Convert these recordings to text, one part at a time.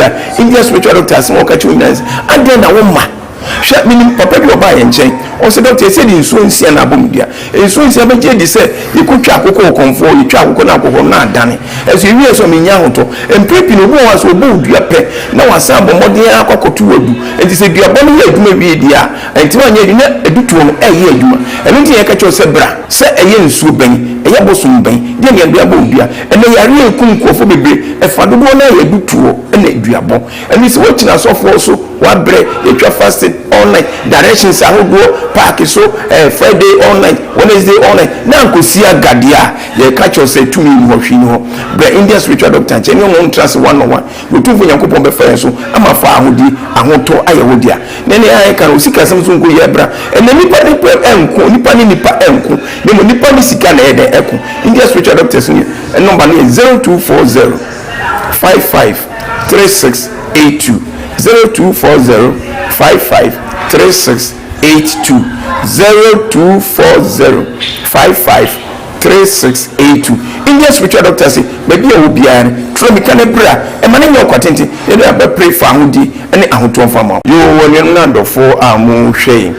a, India spiritual doctor asɛm a ɔka kyerɛ wo nyinaa ne sɛ, adɛn na womma? Hwɛ, menim papa bi a ɔbaa yɛn nkyɛn, ɔse, Dɔkta, ɛsɛ de nsuo nsia na abɔ me dua. Nsuo nsia bɛgye adi sɛ yɛkɔtwa akokɔ wɔ kɔmfoɔ hɔ, yɛtwa akokɔ na akokɔ no na adane. Ɛnso yɛwieɛ nso a mennya ahotɔ. Mprɛ pii no, obi wɔ hɔ a sɛ ɔbɔ wo dua pɛ na wasan abɔ mmɔden ara akɔ akɔto wo adu. Enti sɛ duabɔ no yɛ adwuma wie deɛ a, antumi anyɛ adwuma na adutoɔ no reyɛ adwuma. Ɛno nti na yɛka kyerɛ wo sɛ bra. Sɛ ɛyɛ nsuo bɛn, ɛyɛ bosom bɛn, deɛ na yɛde abɔ wo dua. Ɛnnɛ yareɛ reku nkurɔfoɔ bebree, ɛfa dodoɔ no ara yɛ adutoɔ ne duabɔ. Ɛno sɛ woakyini asɔfoɔ so, woabrɛ, yɛtwa fasting all night, directions ahodoɔ, park so, eh, Friday all night, Wednesday all night, na ankɔsi aga deɛ a, yɛka kyerɛ wo sɛ tumi nni hɔ, hwee nni hɔ. Brɛ Indian spiritual doctor nkyɛn ne ɔno ntra ase one on one, na Otumfoɔ Nyankopɔn bɛfa yɛn so ama fawohodie, ahotɔ ayɛ wo dea. Na nea yɛka no, wo sikasɛm nso nkɔ yie bra. Ɛnnɛ nnipa ne pɛ nko, nnipa ne nnipa nko, na mmom nnipa ne sika na ɛyɛ dɛn ɛko. Indian spiritual doctors no nɔmba no yɛ 0240 55 3682 0240 55 3682 0240 55 3682 Indian spiritual doctor se baabi a ɛwɔ biara no tura mika no bra ɛma no nyɛ ɔkwa tenten yɛde abɛpere fahodie ne ahotoɔ mfa ma wo. Yoo anuanom ne adɔfoɔ a mo hwɛ yi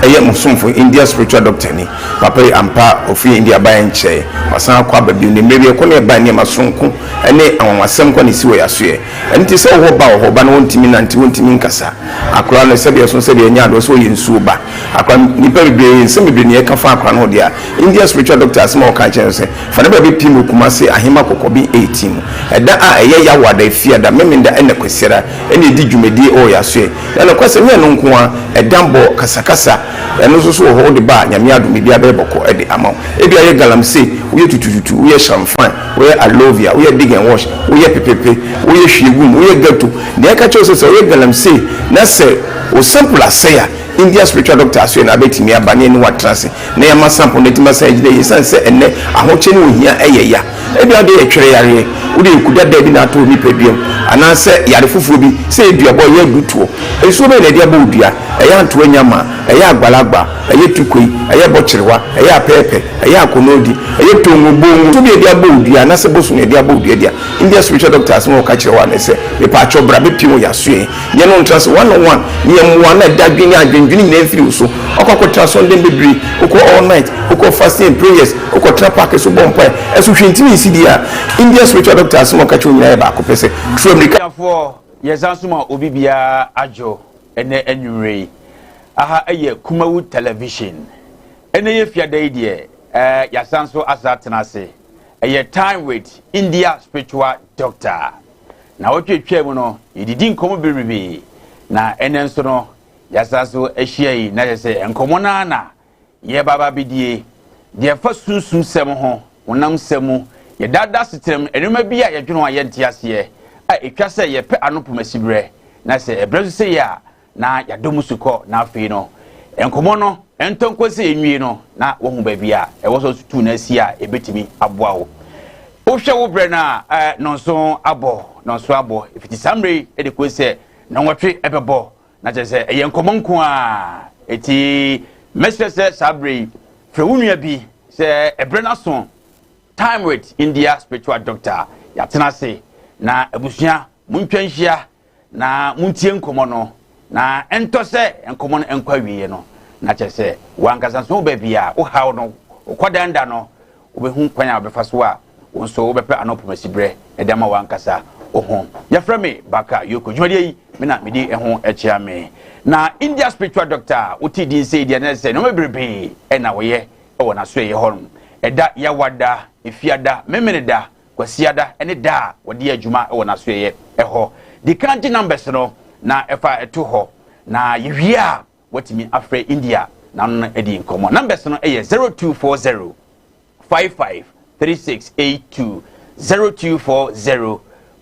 ɛyɛ mo somfo India spiritual doctor ni papa yi ampa ɔfiri India baeɛ nkyɛɛ wasan akɔ aba bio ne mmerɛ bi ɛkɔ ne ɛba nneɛma sononko ne anwanwasɛm kwa na ɛsi wɔ yɛasoɛ. Ɛno nti sɛ wowɔ ba wɔ hɔ, ba no ɔntumi nnante, ɔntumi nkasa. Akwadaa no sɛdeɛ ɛso sɛdeɛ ɛnyɛ adeɛ sɛ ɔyɛ nsuo ba. Akwadaa no, nnipa bebree, nsɛm bebree na yɛka fa akwadaa no ho deɛ a, Indian spiritual doctor asɛm a ɔka kyerɛ no sɛ, fa no bra bɛpiem wɔ Kumasi Ahema Kɔkɔben 18 mu. Ɛda a ɛyɛ Yawoada, Efiada, Memenda ɛna Kwasiada ɛna ɛdi dwumadie wɔ yɛasoɛ. Na nokwasɛm nyɛ ɛno nko ara, ɛdanbɔ, kasakasa, ɛno nso so wɔ hɔ, wode ba a, Nyame adom biribiara bɛyɛ bɔkɔ de ama wo. Ebia woyɛ galamsey, woyɛ tutututu, woyɛ shamfan, woyɛ alovia, woyɛ dig and wash, woyɛ pepepe, woyɛ hwiegum, woyɛ ghetto. Nea ɛka kyerɛ wo sɛ sɛ woyɛ galamsey na sɛ wo sample asɛe a, India spiritual doctor asoɛ na abɛtumi aba na yɛne wo atena ase na yɛama sample no atumi asan agyina yie ɛsiane sɛ ɛnnɛ ahokyɛ ne ohia yɛ ya. Ebia wode yɛ twere yareɛ, wode yɛ kudadaa bi na atɔ wo nipadua mu anaasɛ yare foforɔ bi sɛ ɛyɛ duabɔ, ɛyɛ adutoɔ. Nsuo bɛn na ɛde abɔ wo dua? Ɛyɛ antoa nyama, ɛyɛ agbalagba, ɛyɛ tukoi, ɛyɛ bɔkyerewa, ɛyɛ apɛɛpɛ, ɛyɛ akɔnɔɔdi, ɛyɛ tongo, bongo. Nsuo bi a yɛde abɔ wo dua anaasɛ bosom na yɛde abɔ wo dua deɛ, India spiritual doctor asɛm a ɔka kyerɛ wo ara ne sɛ, mepaakyɛw bra bɛpue wɔ yɛasoɛe, yɛne wo ntra ase one on one, na yɛmmoa na dadwen ne adwendwene nyinaa mfiri wo so. Woakɔ akɔtra asɔrdan bebree, wokɔ all night, wokɔ fasting and prayers, wokɔtra park so bɔ mpae, ɛso hwee ntumi nsi deɛ a, India spiritual doctor asɛm a ɔka kyerɛ wo nyinaa yɛ baako pɛ sɛ, tu ammirika. Abusuafoɔ, yɛsan so ma obi biara adwo ɛnɛ anwummerɛ yi. Aha yɛ Kumawu Television. Ɛnɛ yɛ fiada yi deɛ, ɛɛ yɛasan so asa atena ase. Ɛyɛ Time with India Spiritual Doctor. Na wɔtwetwaa mu no, yɛdidi nkɔmmɔ bebrebe. Na ɛnɛ nso no, yɛasan so ahyia yi na kyerɛ sɛ nkɔmmɔ no ara na Yɛreba aba abɛdie, deɛ ɛfa sunsumsɛm ho, honam nsɛm mu, yɛ daa daa asetenam nneɛma bi a yɛdwene ho a yɛnte aseɛ, a ɛtwa sɛ yɛpɛ ano pomasiberɛ, na sɛ ɛberɛ nso sei a, na yɛadɔ mu sukɔ, na afei no, nkɔmmɔ no ntɔ nko sɛ yɛnwie no, na woahu baabi a ɛwɔ sɛ wotutu no asi a ɛbɛtumi aboa wo. Wohwɛ wo berɛ no a, eh, nɔnso abɔ, nɔnso abɔ, ɛfiti saa mmerɛ yi de kɔsi sɛ nnɔnwɔtwe ɛbɛbɔ, Na kyerɛ sɛ ɛyɛ nkɔmmɔ nko ara. Enti mɛsrɛ sɛ saa berɛ yi, frɛ wo nua bi sɛ ɛberɛ no aso. Time with India Spiritual Doctor. Yɛatena ase na abusua montwa nhyia na montie nkɔmmɔ no na ɛntɔ sɛ nkɔmmɔ no nkɔ awieɛ no. Na kyerɛ sɛ wankasa nso wo baabi a wohaw no wokɔdanda no Wobɛhu kwan a wobɛfa so a wo nso wobɛpɛ ano pomasiberɛ de ama w'ankasa wo ho. Yɛfrɛ me Baka Yoko. Dwumadie yi, me na medi ho kyea me. Na India spiritual doctor a wote din sei deɛ na ɛsɛ nneɛma bebrebe na wɔyɛ wɔ n'asoɛeɛ hɔ nom. Ɛda Yawada, Efiada, Memeneda, Kwasiada ne da a wɔde yɛ adwuma wɔ n'asoɛeɛ hɔ. Di kan gye numbers no na ɛfa to hɔ na yɛwie a Watumi afrɛ India na ɔno no adi nkɔmmɔ. Numbers no yɛ 0240 55 3682 0240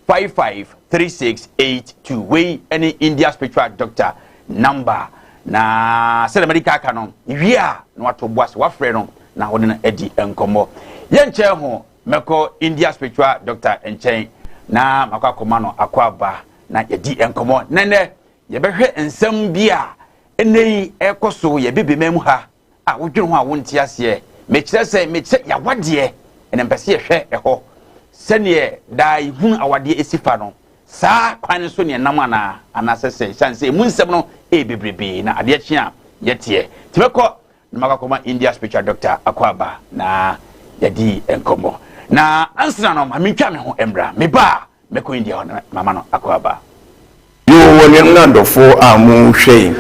55 3682. Wei ne India spiritual doctor number. Na sɛdeɛ mede ka aka no, wie a na wato bo ase wafrɛ no na wɔne no adi nkɔmmɔ. Yɛnkyɛn ho mɛkɔ India spiritual doctor nkyɛn na makɔ akɔma no akɔ aba na yɛdi nkɔmmɔ. Nɛnɛ Yɛbɛhwɛ nsɛm bi a ɛnnɛ yi ɛrekɔ so yɛ Abibiman mu ha a wodwene ho a wonte aseɛ. Mekyerɛ sɛ, mekyerɛ y'awadeɛ, ɛnna mpɛ sɛ yɛhwɛ ɛhɔ. Sɛdeɛ daa yɛhunu awadeɛ ɛsi fa no, Saa kwan no so ne ɛnam anaa? Anaasɛ sɛ ɛsiane sɛ emu nsɛm no yɛ bebrebe na adeɛ kye a yɛteɛ. Nti mɛkɔ na makɔ akɔma India spiritual doctor akɔ aba na yɛadi nkɔmmɔ. Na ansana no ma mentwa me ho mmra. Meba a mɛkɔ India hɔ na mama no akɔ aba. Yoo anuanom ne adɔfoɔ a mo hwɛ yi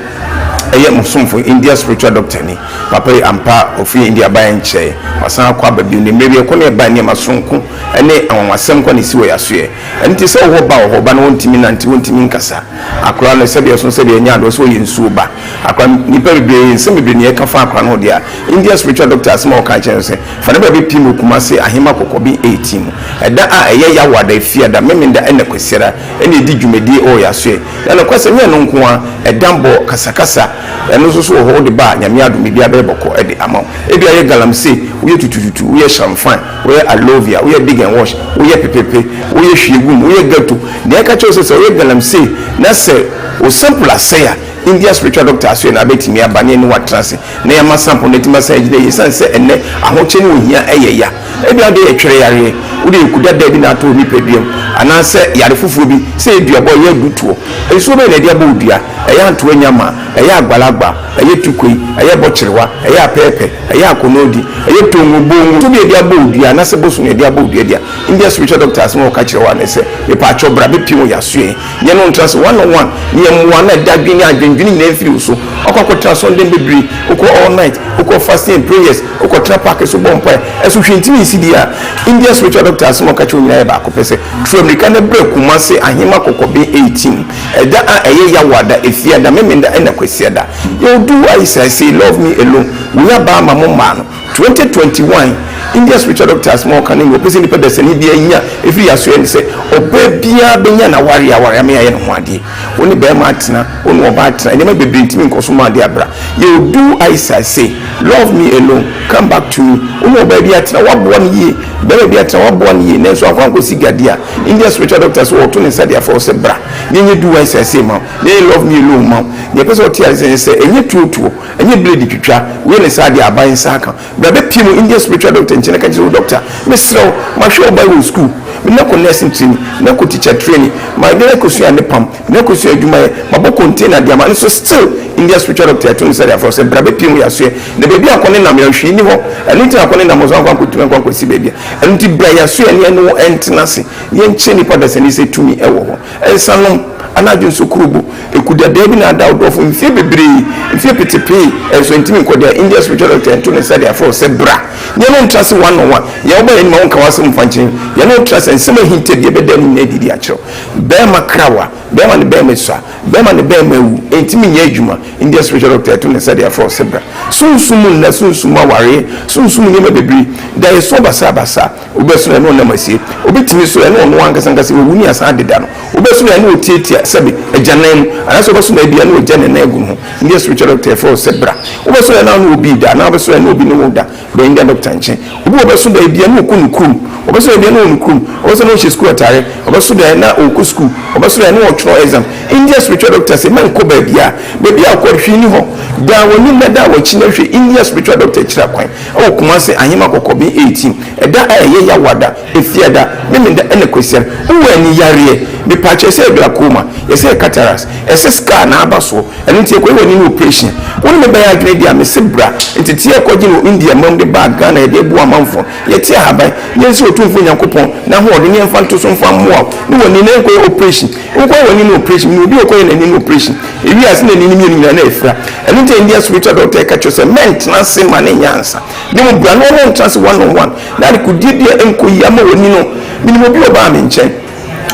ɛyɛ mo somfo India spiritual doctor ni papa yi ampa ɔfiri India baeɛ nkyɛɛ wasan akɔ aba bio ne mmerɛ bi ɛkɔ ne ɛba nneɛma soronko ɛne anwanwasɛm kɔ na ɛsi wɔ yasoɛ ɛno nti sɛ wowɔ ba wɔ hɔ ba no wɔntumi nante wɔntumi nkasa akora no sɛdeɛ ɛso sɛdeɛ ɛnyɛ adeɛ sɛ ɔyɛ nsuo ba akora no nnipa bebree nsɛm bebree ne ɛka fa akora no ho deɛ a India spiritual doctor asɛm a ɔka kyerɛ no sɛ fa ne bra bɛpiem wɔ Kumasi Ahema Kɔkɔben 18 mu ɛda a ɛyɛ Yawoada Efiada Memenda ɛna Kwasiada ɛna ɛdi dwumadie ɛwɔ yasoɛ na nokwasɛm nyɛ ɛno nko ara ɛdanbɔ kasakasa ɛno nso so wɔ hɔ wode ba a Nyame adom biribiara bɛyɛ bɔkɔ ɛde ama wo ebia woyɛ galamsey woyɛ tutututu woyɛ shamfan woyɛ alovia woyɛ dig and wash woyɛ pepepe woyɛ hwiegum woyɛ gato nea ɛka kyerɛ wo sɛ sɛ woyɛ galamsey na sɛ wo sample asɛe a India spiritual doctor asoɛ na abɛtumi aba ne yɛne wo atena ase na yɛama sample no atumi asan agyina yie ɛsiane sɛ ɛnnɛ ahokyɛ ne ohia ɛyɛ ya. Ebia wode yɛ twere yareɛ, wode yɛ kudadaa bi na atɔ wo nipadua mu, anaasɛ yare foforɔ bi sɛ ɛyɛ duabɔ, ɛyɛ adutoɔ. Nsuo bɛn na ɛde abɔ wo dua? Ɛyɛ antoa nyama, ɛyɛ agbalagba, ɛyɛ tukoi, ɛyɛ bɔkyerewa, ɛyɛ apɛɛpɛ, ɛyɛ akɔnɔɔdi, ɛyɛ tongo bongo. Nsuo bi a ɛde abɔ wo dua anaasɛ bosom na ɛde abɔ wo dua deɛ, India spiritual doctor asɛm a ɔka kyerɛ wo ara ne sɛ, mepaakyɛw bra bɛpue wɔ yɛasoɛe. Yɛne wo ntra ase one on one na yɛmmoa na dadwen ne adwendwene nyinaa mfiri wo so. Woakɔ akɔtena asɔrdan bebree, wokɔ all night, wokɔ fasting and prayers, wokɔtena park so bɔ mpae, ɛso hwee ntumi nsi deɛ a, India spiritual doctor asɛm a ɔka kyerɛ wo nyinaa yɛ baako pɛ sɛ, Tu ammirika na bra Kumasi Ahema Kɔkɔben 18, ɛda a ɛyɛ Yawoada, Efiada, Memenda ɛna Kwasiada. Yɛwɔ do I say love me alone, wei abaa ma mo mmaa no. 2021 India spiritual doctor asɛm a ɔka ne nea ɔpɛ sɛ nipa dasani biara nya ɛfiri asoɛ ne sɛ ɔbaa biara bɛnya n'awareɛ awareɛ ama yɛayɛ ne ho adeɛ. Wo ne barima atena, wo ne ɔbaa atena, nneɛma bebree ntumi nkɔ so ma adeɛ abra. Yɛ do Aisa say, love me alone, come back to me. Wo ne ɔbaa bi atena, woaboa no yie, barima bi atena, woaboa no yie, nanso ankɔ ankɔsi gadeɛ a, India spiritual doctor sɛ ɔto ne nsa de afrɛ wo sɛ bra na yɛnyɛ do Aisa say ma wo, na yɛnyɛ love me alone ma wo. Nea ɛpɛ sɛ ɔte aseɛ ne sɛ ɛnyɛ tuotuo. Ɛnyɛ blade twitwa, wei ne saa deɛ aban nsa aka. Bra bɛpie mu Indian spiritual doctor nkyɛn na ka kyerɛ wo doctor, mesrɛ wo, mahwɛ ɔbaa yi wɔ school, me na kɔ nursing training, me na kɔ teacher training, ma de no akɔsua ade pam, me na kɔsua adwumayɛ, mabɔ container de ama no nso still Indian spiritual doctor ɛto ne nsa de afrɛ wo sɛ bra bɛpie mu yɛasoɛ na baabi a akɔ ne nam yɛ hwee nni hɔ, ɛno nti na akɔ ne nam hɔ so ankɔ ankɔtumi ankɔ ankɔsi baabi a, ɛno nti bra yɛasoɛ ne yɛne wo ntena ase, yɛnkyerɛ nnipa dasani sɛ tumi wɔ hɔ. Nsanom anaa adwensɔ kurobo, eku dadaa bi na ada wo dɔfo mfeɛ bebree, mfeɛ petepee, ɛnso ɛntumi nkɔ da. India spiritual doctor ɛnto ne nsa de afrɛ wo sɛ bra ne yɛne wo ntra ase one on one. Yɛn woba yɛn anim a wonka w'asɛm mfa nkyerɛ yɛn. Yɛne wo tra ase a nsɛm a ahinta bi ɛbɛda ne nyinaa adi de akyerɛ wo. Bɛɛma krawa, bɛɛma ne bɛɛma sua, bɛɛma ne bɛɛma awu, ɛntumi nyɛ adwuma. India spiritual doctor ɛto ne nsa de afrɛ wo sɛ bra. Sunsum mu nna, sunsum mu awareɛ, sunsum mu nneɛma bebree, daeɛso basabasa. Wobɛso no, ɛne ɔnam asie. Obi tumi so, ɛne ɔno ankasa ankasa, wawu ne asan adeda no. Wobɛso no, ɛne ɔtiatia, sɛbe, agyanan mu. Anaasɛ wobɛso no, ebia na wagya ne nan agu ne ho. India spiritual doctor yɛfrɛ wo sɛ bra. Wobɛso no, ɛne wo ne obi reda, anaa wobɛso no, ɛne obi ne wo reda. Bra India doctor nkyɛn. Obi wɔ hɔ, ɔbɛso da, ebia na ɔkɔ ne kurom. Ɔbɛso da, ebia na ɔwɔ ne kurom. Ɔbɛso da na ɔhyɛ sukuu atare. Ɔbɛso da, na ɔrekɔ sukuu. Ɔbɛso da, na ɔretwerɛ exam. India spiritual doctor se, mɛnkɔ baabiara. Baabi a wokɔ no, hwee nni hɔ. Dan w'anim na dan w'akyi na hwɛ India spiritual doctor akyiri akwan. Ɛwɔ Kumasi, Ahema Kɔkɔben 18, ɛda a ɛyɛ Yawada, Efiada, Memenda ɛna Kwasiada. Wowɔ ani yareɛ? Mepaakyɛw ɛsɛ yɛ glaucoma, yɛsɛ yɛ cataracts, ɛsɛ scar na aba soɔ, ɛno nti yɛkɔyɛ w'ani no operation. Wo ne me bɛyɛ adwene deɛ a, mese bra. Nteteɛ a yɛkɔgye no wɔ India mam de baa Ghana yɛde aboa amanfoɔ no, yɛte ahaban, yɛnsi Otumfoɔ Nyankopɔn n'ahoɔden na yɛmfa nto so mfa mmoa wo ne w'ani na yɛnkɔyɛ operation. Wokɔyɛ w'ani no operation, menim obi a ɔkɔyɛ n'ani no operation, ewiee ase na n'ani no mmienu nyinaa na afira. Ɛno nti na India spiritual doctor ɛka kyerɛ wo sɛ mɛntena ase ma no nyɛ ansa, na mmom bra na ɔne wo ntena ase one on one, na adekodeɛ bi a ɛnkɔ yie ama w'ani no. Menim obi a ɔbaa me nkyɛn,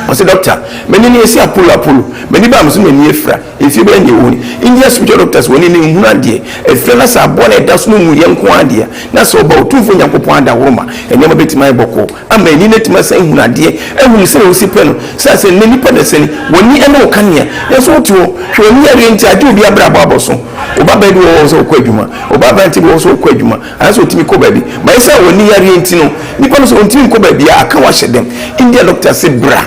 ɔse doctor, m'ani no yɛsi apolo apolo, m'ani baa me so na m'ani afira, mfie bɛyɛ nea ɛwɔ ni. India spiritual doctors w'ani no nhunu adeɛ, afira na sɛ aboa no a ɛda so no nwuiɛ nko ara deɛ a, na sɛ ɔba Otumfoɔ Nyankopɔn adaworoma, nneɛma bɛtumi ayɛ bɔkɔɔ. Ama ani no atumi asan ahunu adeɛ, ahunu sɛdeɛ wosi pɛ no. Sɛ sɛ nnɛ nnipa dasani, w'ani ne wo kanea, nanso wote hɔ, hwɛ w'ani yareɛ nti agye obi abrabɔ abɔ so. Wo babaa bi wɔ hɔ sɛ ɔkɔ adwuma, wo ba aberanteɛ bi wɔ hɔ sɛ ɔkɔ adwuma, anaasɛ ɔtumi kɔ baabi. But ɛsiane w'ani yareɛ nti no, nipa no sɛ ɔntumi nkɔ baabiara, aka wo ahyɛ dɛm. India doctor se bra.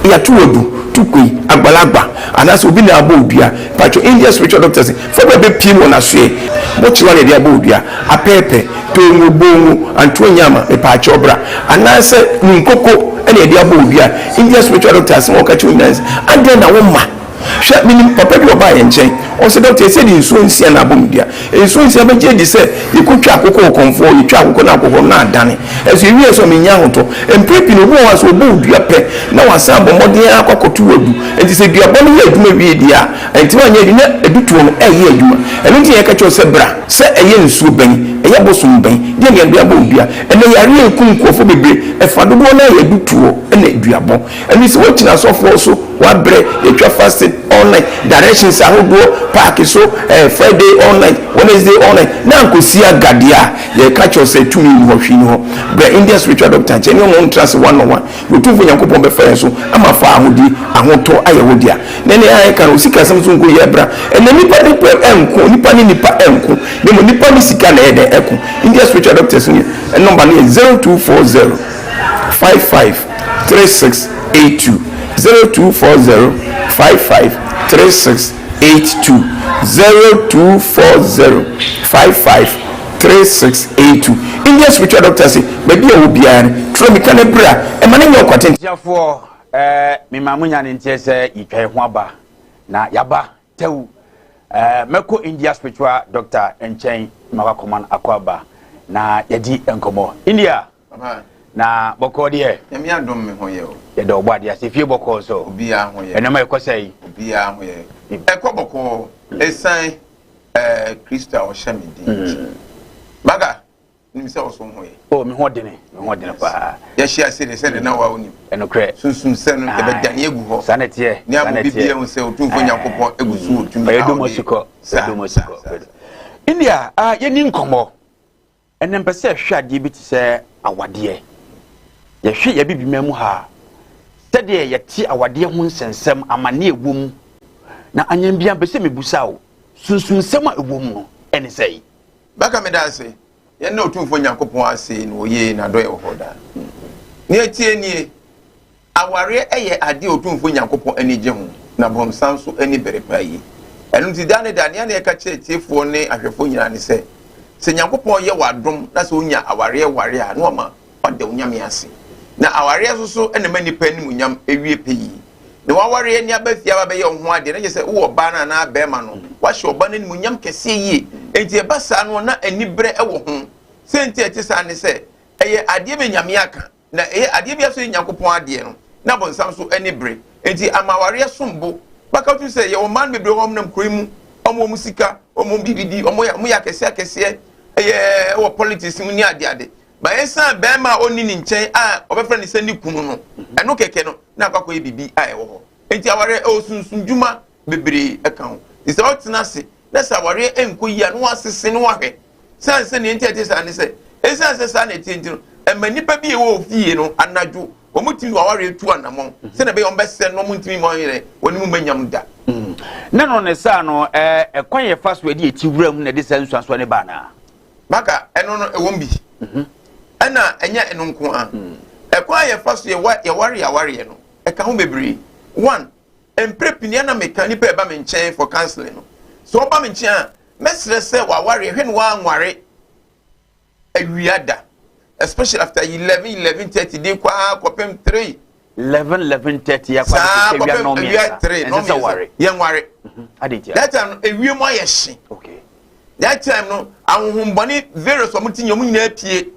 Yɛato wo adu, tukoi, agbalagba, anaasɛ obi na abɔ wo dua. Mpakyɛw, India spiritual doctors, fa bra bɛpiem wɔ n'asoɛe. Mokyewa na yɛde abɔ wo dua. Apɛɛpɛ, toongo, boongo, antoa nyama, mepaakyɛw bra. Anaasɛ nunkoko. na yɛde abɔ wo dua. India spiritual doctor asɛm a ɔka kyerɛ wo nyinaa ne sɛ, adɛn na womma? Hwɛ, menim papa bi a ɔbaa yɛn nkyɛn, ɔse, Doctor, ɛsɛ de nsuo nsia na abɔ me dua. Nsuo nsia bɛgye adi sɛ yɛkɔtwa akokɔ wɔ kɔmfoɔ, yɛtwa akokɔ na akokɔ no na adane. Ɛnso yɛwieɛ sɛ mennya ahotɔ. Mprɛ pii no, obi wɔ hɔ a sɛ ɔbɔ wo dua pɛ na wasan abɔ mmɔden ara akɔ akɔto wo adu. Enti sɛ duabɔ no yɛ adwuma wie deɛ a, ɛntumi anyɛ adwuma na adutoɔ no ɛreyɛ adwuma. Ɛno nti na yɛka kyerɛ wo sɛ bra. Sɛ ɛyɛ nsuo bɛn, ɛyɛ bosom bɛn, deɛ na yɛde abɔ wo dua. Ɛnnɛ yareɛ a ɛku nkurɔfoɔ bebree, ɛfa dodoɔ no ara yɛ adutoɔ ne duabɔ. Ɛno sɛ woakyini asɔfoɔ so, woabrɛ, yɛtwa fasting all night, directions ahodoɔ, park so, eh, Friday all night, Wednesday all night, na ankɔsi aga deɛ a, yɛka kyerɛ wo sɛ tumi nni hɔ, hwee nni hɔ. Brɛ Indian spiritual doctor nkyɛn ne ɔmo ntra ase one on one, na Otumfoɔ Nyankopɔn bɛfa yɛn so ama fa ahodie, ahotɔ ayɛ wo dea. Na ɛnɛ a yɛka no, osikasɛm nso nko yɛ bra. Ɛnɛ nipa ne pɛ ɛnko, nipa ne nipa ɛnko, na mmom nipa ne sika na ɛyɛ dɛn ɛko. Indian spiritual doctors no nɔmba no yɛ 0240 55 3682 0240 55 3682 0240 55 3682 Indian spiritual doctor se baabi a wɔ biara no twerɛ mika no bra ɛma no nyɛ ɔkwa tenten. Abusuafoɔ eh, mema mo nya ne nteɛ sɛ yɛtwa yɛn ho aba na yɛaba tɛw eh, mɛkɔ India spiritual doctor nkyɛn na makɔ akɔma no akɔ aba na yɛdi nkɔmmɔ. India! Papa. Na bɔkɔɔ deɛ. Nyame adom me ho yɛ o. Yɛda ɔbɔ adeɛ ase fie bɔkɔɔ nso. Obiara ho yɛ. Ɛnneɛma ɛkɔ sɛn? Obiara ho yɛ. Ɛkɔ bɔkɔɔ esan ɛɛ Kristo a ɔhyɛ me den nti. Maga, nim sɛ ɔso ho yɛ. Oh, me ho dene, me ho dene paa. Yɛhyɛ ase de sɛ de na wa onim. Ɛnokorɛ. Sunsum sɛ no yɛbɛdane agu hɔ. Saa na ɛteɛ. Ne ama obi biara hu sɛ Otumfoɔ Nyankopɔn egu so wɔ tumi a ɔde. Saa, saa, saa. India, ah, yɛni nkɔmmɔ. Ɛnnɛ mpɛ sɛ yɛhwɛ adeɛ bi te sɛ awadeɛ. Yɛhwɛ yɛn abibiman mu ha a, sɛdeɛ yɛte awadeɛ ho nsɛnsɛm, amaneɛ a ɛwɔ mu, na anyambia mpɛ sɛ mebusa wo, sunsunsɛm a ɛwɔ mu no ɛne sɛn? Baka meda ase. Yɛn da Otumfoɔ Nyankopɔn ase na oye, n'adɔeɛ wɔ hɔ daa. Nea ɛteɛ nie, Awareɛ yɛ adeɛ a Otumfoɔ Nyankopɔn ani gye ho, na bɔnsam nso ani bere paa yie. Ɛno nti, daa ne daa, nea na yɛka kyerɛ atiefoɔ ne ahwɛfoɔ nyinaa ne sɛ, sɛ Nyankopɔn yɛ wo adom na sɛ wonya awareɛ ware a, na wama woada wo Nyame ase. Na awareɛ nso so na ɛma nnipa animuonyam wie pɛ yie. Na w'awareɛ ani aba fie aba bɛyɛ wo ho adeɛ, na kyerɛ sɛ wowɔ ɔbaa no anaa barima no, woahyɛ ɔba no animuonyam kɛseɛ yie. Enti ɛba saa no na aniberɛ wɔ ho. Sɛ nti a ɛte saa ne sɛ, ɛyɛ adeɛ bi a Nyame aka. Na ɛyɛ adeɛ biara sɛ ɔyɛ Nyankopɔn adeɛ no, na bonsam nso ani bere. Enti ama awareɛ som bo. Baka wotim sɛ yɛwɔ mmaa no bebree hɔ a wɔnam kuro yi mu, wɔn wɔ wɔn sika, wɔn wɔ biribi di, wɔn yɛ, wɔyɛ akɛseɛ akɛseɛ, ɛyɛ wɔ politics mu ne adeade. Ba ɛsan bɛrima a ɔnni ne nkyɛn a ɔbɛfrɛ no sɛ ne kunu no, ɛno kɛkɛ no, na akɔ akɔyɛ biribi a ɛwɔ hɔ. Enti awareɛ ɛwɔ sunsum dwuma bebree ɛka ho. Nti sɛ ɔtena ase na sɛ awareɛ ɛnkɔ yie a na wasese na wahwɛ. Sane sɛ nea enti a ɛte saa ne sɛ, esiane sɛ saa na ɛteɛ nti no, ɛma nnipa bi a ɛwɔ ofie no anadwo wɔtumi de wɔn awareɛ tu anammɔn sɛnea ɛbɛyɛ wɔbɛsɛ no wɔntumi mma wɔn yere wɔn mu mma da. Ne no ne saa no, ɛkwan yɛfa so ɛde yɛti wura mu na ɛde saa nsuansoɔ no ba anaa? Maka, ɛno no ɛwom bi. Ɛna ɛnyɛ ɛno nko ara. Ɛkwan a yɛfa so yɛware yɛn awareɛ no, ɛka ho bebree. One, mprɛ pii nea na meka nnipa a ɛba me nkyɛn for counseling no, sɛ wɔba me nkyɛn a, Mɛsrɛ sɛ w'awareɛ hwɛ no w'anware awia da especially after 11 11:30 de kɔ ara kɔpem 3. 11 11:30 akɔ ade sɛ awia nɔɔ mmiɛnsa ɛnsɛ sɛ ware yɛnware mhm. that time no ewiem ayɛ hye okay that time no ahohombɔne various wɔn ti nyɛ wɔn nyinaa pie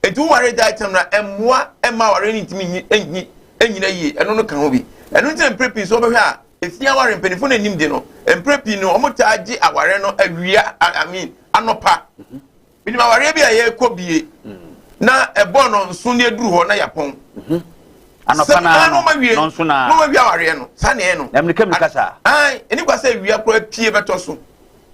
Enti wo ware gyae tɛm na ɛmmoa mma aware no ntumi nyi nyi nnyina yie. Ɛno no ka ho bi. Ɛno nti na mprɛ pii sɛ wobɛhwɛ a efie aware mpanyinfoɔ no anim de no mprɛ pii no wɔn taa gye aware no awia I mean anɔpa. Menim awareɛ bi a yɛkɔ bie na ɛbɔ no nso ne aduru hɔ na yɛapɔn. Anɔpa na no ma wie no nso na ma wie awareɛ no saa na ɛyɛ no. Na mmirika mmirika saa. Ae ɛni kwa sɛ awia koraa pie bɛtɔ so.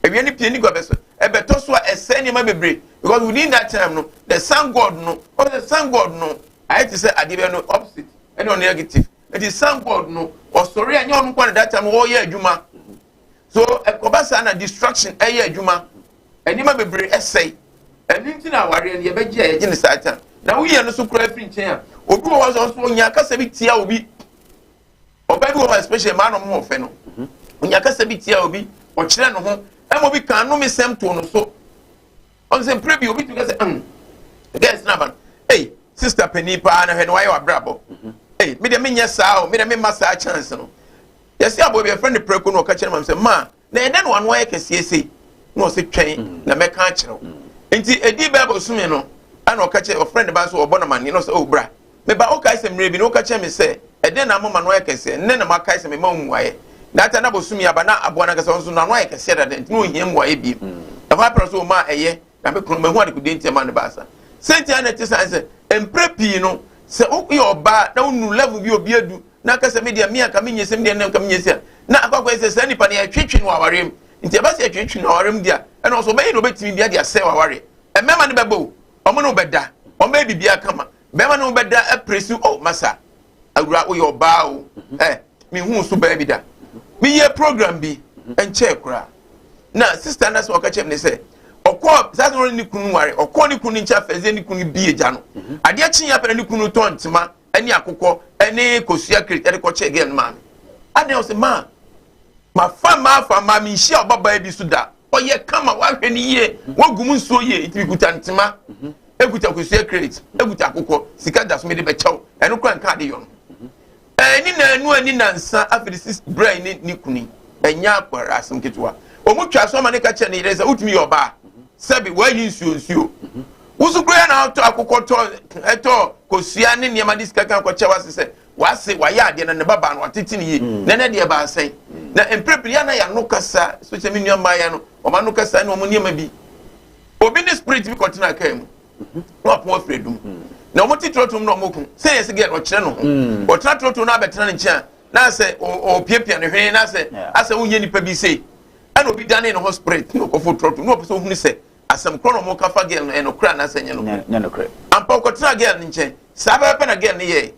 Awia no pie ni kwa bɛso ɛbɛtɔ so a ɛsɛe nneɛma bebree because within that time no the sun god no ɔsɛ sun god no ayɛ te sɛ adeɛ bɛyɛ no opposite ɛne ɔno negative nti sun god no ɔsɔre a nyɛ ɔno nko na that time ɔyɛ adwuma so ɛkɔba saa na destruction ɛyɛ adwuma nneɛma bebree ɛsɛe ɛno nti na awareɛ no yɛbɛgye a yɛgye ne saa time na woyɛ no so koraa firi nkyɛn a obi wɔ hɔ sɛ ɔso ɔnya kasa bi tia obi Ɔbaa bi wɔ hɔ especially mmaa na wɔn ho ɔfɛ no. Onya kasa bi tia obi, ɔkyerɛ ne ho, ɛma obi kan no mesɛm to no so. Ɔn sɛ mpere bi obi tumi ka sɛ, mm, girls na aba no. Ei, Sister panin paa na hwɛ na wayɛ w'abrabɔ. Ei, me deɛ menyɛ saa o, me deɛ memma saa chance no. Yɛsi aboa bi yɛfrɛ no prɛko na ɔka kyerɛ maame sɛ, ma, na ɛdɛn na w'ano ayɛ kɛseɛ sei? Na ɔse twɛn mm. na mɛka akyerɛ wo. Mm. Nti ɛdii bɛɛ bosome no, ɛna ɔka kyerɛ, ɔfrɛ ne ba nso ɔbɔ no amanneɛ na ɔsɛ, oh bra, me ba wokae sɛ mmerɛ bi na woka kyerɛ me sɛ ɛdɛn na ama m'ano ayɛ kɛseɛ, nnɛ na makae sɛ mema wo mmuaeɛ. That time na bosome aba na aboa no ankasa nso n'ano ayɛ kɛseɛ dada nti na ɔhia mmuaeɛ biem. Mm. Ɛhɔ apɛrɛ so ɔmaa ɛyɛ na me kunu mahu adekodeɛ nti ɛma no baa saa. Sɛnti a na ɛte saa sɛ mprɛ pii no sɛ woyɛ ɔbaa na wonu level bi obi adu na aka sɛ me deɛ me anka menyɛ sɛ me deɛ anka menyɛ sɛ na akɔ akɔyɛ sɛ saa nipa no yɛtwetwe no awareɛ mu nti ɛba sɛ yɛtwetwe no awareɛ mu deɛ ɛna ɔsɛ ɔbɛyɛ na ɔbɛtumi bia de asɛe awareɛ. Mmarima no bɛbɔ o, wɔn ne wo bɛda, wɔn bɛyɛ biribiara kama. Bɛrima ne wo bɛda apire si o masa awura woyɛ ɔbaa o ɛ mehu so baa bi da. Meyɛ program bi nkyɛɛ koraa na sista no asɛm ɔka kyerɛ me ne sɛ ɔkɔɔ saa sɛ ɔne ne kunu ware ɔkɔɔ ne kunu nkyɛn afɛsɛ ne kunu bi agya no adeɛ kye yɛ apɛ na ne kunu tɔ ntoma ne akokɔ ne kosua crate ɛde kɔkyɛ girl no maame adeɛ ɔsɛ maa mafa maa fa maa menhyia ɔbabaa bi so da ɔyɛ kama wahwɛ no yie wagu mu nsuo yie nti mekuta ntoma ekuta kosua crate ekuta akokɔ sika da so mede bɛkyɛw ɛno kora nka ade yɔ no ɛni na anu ani nansa afei sis brɛ ne ne kuni ɛnya akwara asɛm ketewa wɔn twa so ama ne ka kyerɛ ne yere sɛ wotumi yɛ ɔbaa sɛbi wɔayi nsuo nsuo woso kura na atɔ akokɔ tɔ ɛtɔ kosua ne nneɛma de sika kan kɔkyɛ wase sɛ wase wayɛ adeɛ na ne ba baa no watete ne yie mm. na ne deɛ baa sɛn mm. na mprepere yɛ na yɛ ano kasa so kyɛ me nua mmaayɛ no wɔn ano kasa ne wɔn nneɛma bi obi ne spirit bi kɔtena kaa mu mhm. na wapɔn afiri adum mm. na wɔn ti trɔtrɔ mu na wɔn ko sɛ yɛ sɛ gɛ ɔkyerɛ no ho ɔtena trɔtrɔ no abɛtena ne nkyɛn na asɛ ɔpiapia ne hwene na asɛ asɛ wonyɛ nipa bi sei ɛna obi dane ne ho spirit na ɔkɔfo trɔtrɔ na ɔpɛ sɛ ohunu sɛ asɛm korɔ na wɔn ka fa girl no ɛyɛ nokorɛ anaasɛ ɛnyɛ nokorɛ ampa ɔkɔtena girl no nkyɛn saa pɛpɛpɛ na girl no yɛɛ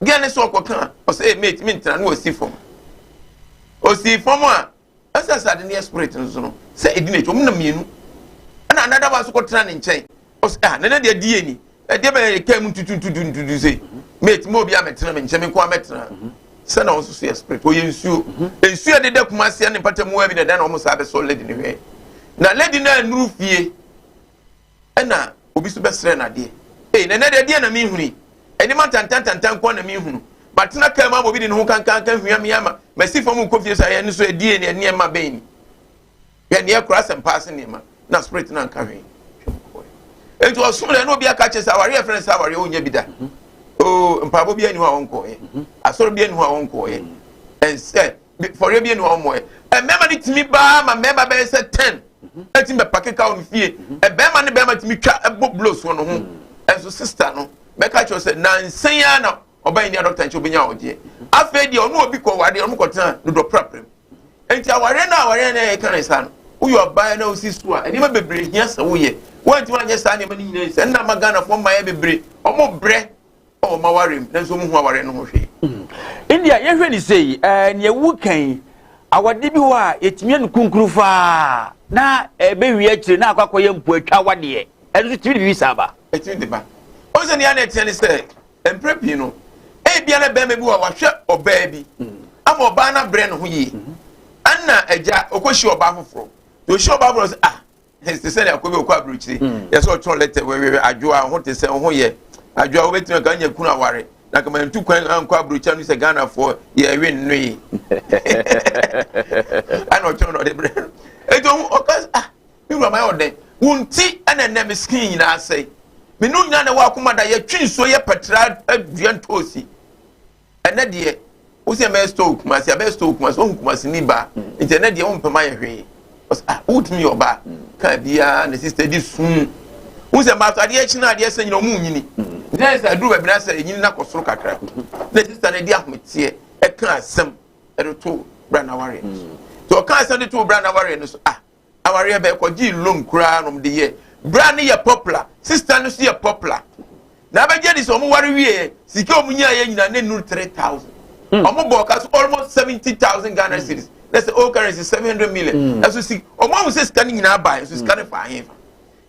girl no sɛ ɔkɔka ɔsɛ ee mate mi ntena na ɔsi fam ɔsi fam a ɛsɛ sɛ ade no yɛ spirit no so no sɛ ɛdi n'akyi wɔn nam mmienu ɛna another one nso kɔtena ne nkyɛn ɔsɛ ah nene deɛ die ni ɛdeɛ bɛyɛ kaa mu ntutu ntutu ntutu sei mate mo obi amɛtena me nkyɛn me nko amɛtena sɛ na ɔnso so yɛ spirit ɔyɛ nsuo nsuo yɛ deda kumase ne mpata mu bi na ɛda na wɔn saa bɛsɔ lady ne hwɛ na lady no anuru fie ɛna obi so bɛsrɛ n'adeɛ ee nene deɛ deɛ na mi huni anim atantantantan nko na mi hunu matena kaa mu ama obi de ne ho kankankan hwia mi ama masi fam nkɔ fie so ayɛ ne so ɛdie ne nneɛma bɛn ni Hwɛ nea ɛkora asɛmpa ase nneɛma na spirit na nka hwee. Enti ɔsom na ɛna obi aka kyerɛ sɛ awareɛ yɛfrɛ no sɛ awareɛ ɔnya bi da. Mhm. Oo mpaebɔ bi ani hɔ a ɔnkɔɔyɛ. Mhm. Asɔre bi ani hɔ a ɔnkɔɔyɛ. Mhm. Ɛnsɛ fɔreɛ bi ani hɔ a ɔmmɔɔyɛ. Mmarima no tumi baa ma mmarima bɛyɛ sɛ ten ɛtumi bɛpa keka wɔn fie. Ɛbɛrima ne bɛrima tumi twa ɛbɔ blows wɔ ne ho. Ɛnso sista no bɛka kyerɛ sɛ nansan ara na ɔbɛn ni adɔkta nkyɛn obɛnya ɔgyeɛ. Afei deɛ ɔno obi kɔ wadeɛ ɔno kɔtena dodɔ prapra mu. Enti awareɛ no awareɛ no a yɛka no saa no, woyɛ ɔbaa na wosi so a, nneɛma bebree hia sɛ woyɛ. Woantumi anyɛ saa nneɛma no nyinaa sɛ nna ama Ghanafoɔ mmaeɛ bebree, wɔn brɛ wɔ wɔn awareɛ mu, nanso wɔn hu awareɛ no ho hwee. India, yɛhwɛ ne sei, ɛɛ nea wu kan yi, awade bi hɔ a yɛtumi yɛ no kunkuru faa na ɛbɛwie akyire na akɔ akɔyɛ mpoatwa awadeɛ, ɛno nso tumi de biribi saa ba. Ɛtumi de ba. Ɔn sɛ nea na ɛteɛ ne sɛ, Mprɛ pii no, ebia na barima bi wɔ a wahwɛ ɔbaa bi ama ɔbaa no abrɛ ne ho yie. Ɛna agya ɔkɔhyia ɔbaa foforɔ. Nti ɔhyia ɔbaa foforɔ sɛ ah te sɛ nea akɔ bi ɔkɔ aburokyire. Yɛ sɛ ɔtwerɛ lɛtɛ wɛwɛwɛ adwoa ho te sɛ ho yɛ adwoa wobɛtumi anka anya kunu aware na kama ntu kwan ankɔ aburokyire no sɛ Ghanafoɔ yɛwe nnoe. Ɛna ɔtwerɛ na ɔde brɛ no. Eti ɔka ah Me wura mayɛ ɔdɛn? Wo nti ɛna ɛnɛ me skin nyinaa asɛe. Me ne wo nyinaa na ɛwɔ akoma da yɛtwe nsuo yɛ patra adua ntoosi. Ɛnɛ deɛ wo sɛ mɛyɛ store Kumasi abɛyɛ store Kumasi wohu Kumasi ni baa nti ɛnɛ deɛ wompɛ ma yɛ hwee. Ɔsɛ ah wotumi yɛ ɔbaa kaa biara ne sister di sum. Wo sɛ mmaa so adeɛ kye na adeɛ sɛ nyina ɔmo nyini. Nti na sɛ aduru baabi na sɛ ɛnyini na kɔ soro kakra. Na sister no de ahometeɛ ɛka asɛm ɛde to bra na awareɛ no so. Nti ɔka asɛm de to bra na awareɛ no so ah Awareɛ bɛɛ kɔgyee loan koraa nom de yɛ. Bra no yɛ popular, sister no nso yɛ popular. Na abɛgye adi sɛ wɔn ware wieɛ, sika a wɔn nyaeɛ nyinaa na nnuru 3000. Wɔn bɔɔ ka so almost 70,000 Ghana cedis. Na sɛ old currency 700 million. Ɛso si wɔn ahu sɛ sika no nyinaa baeɛ, nso sika no faa hefa?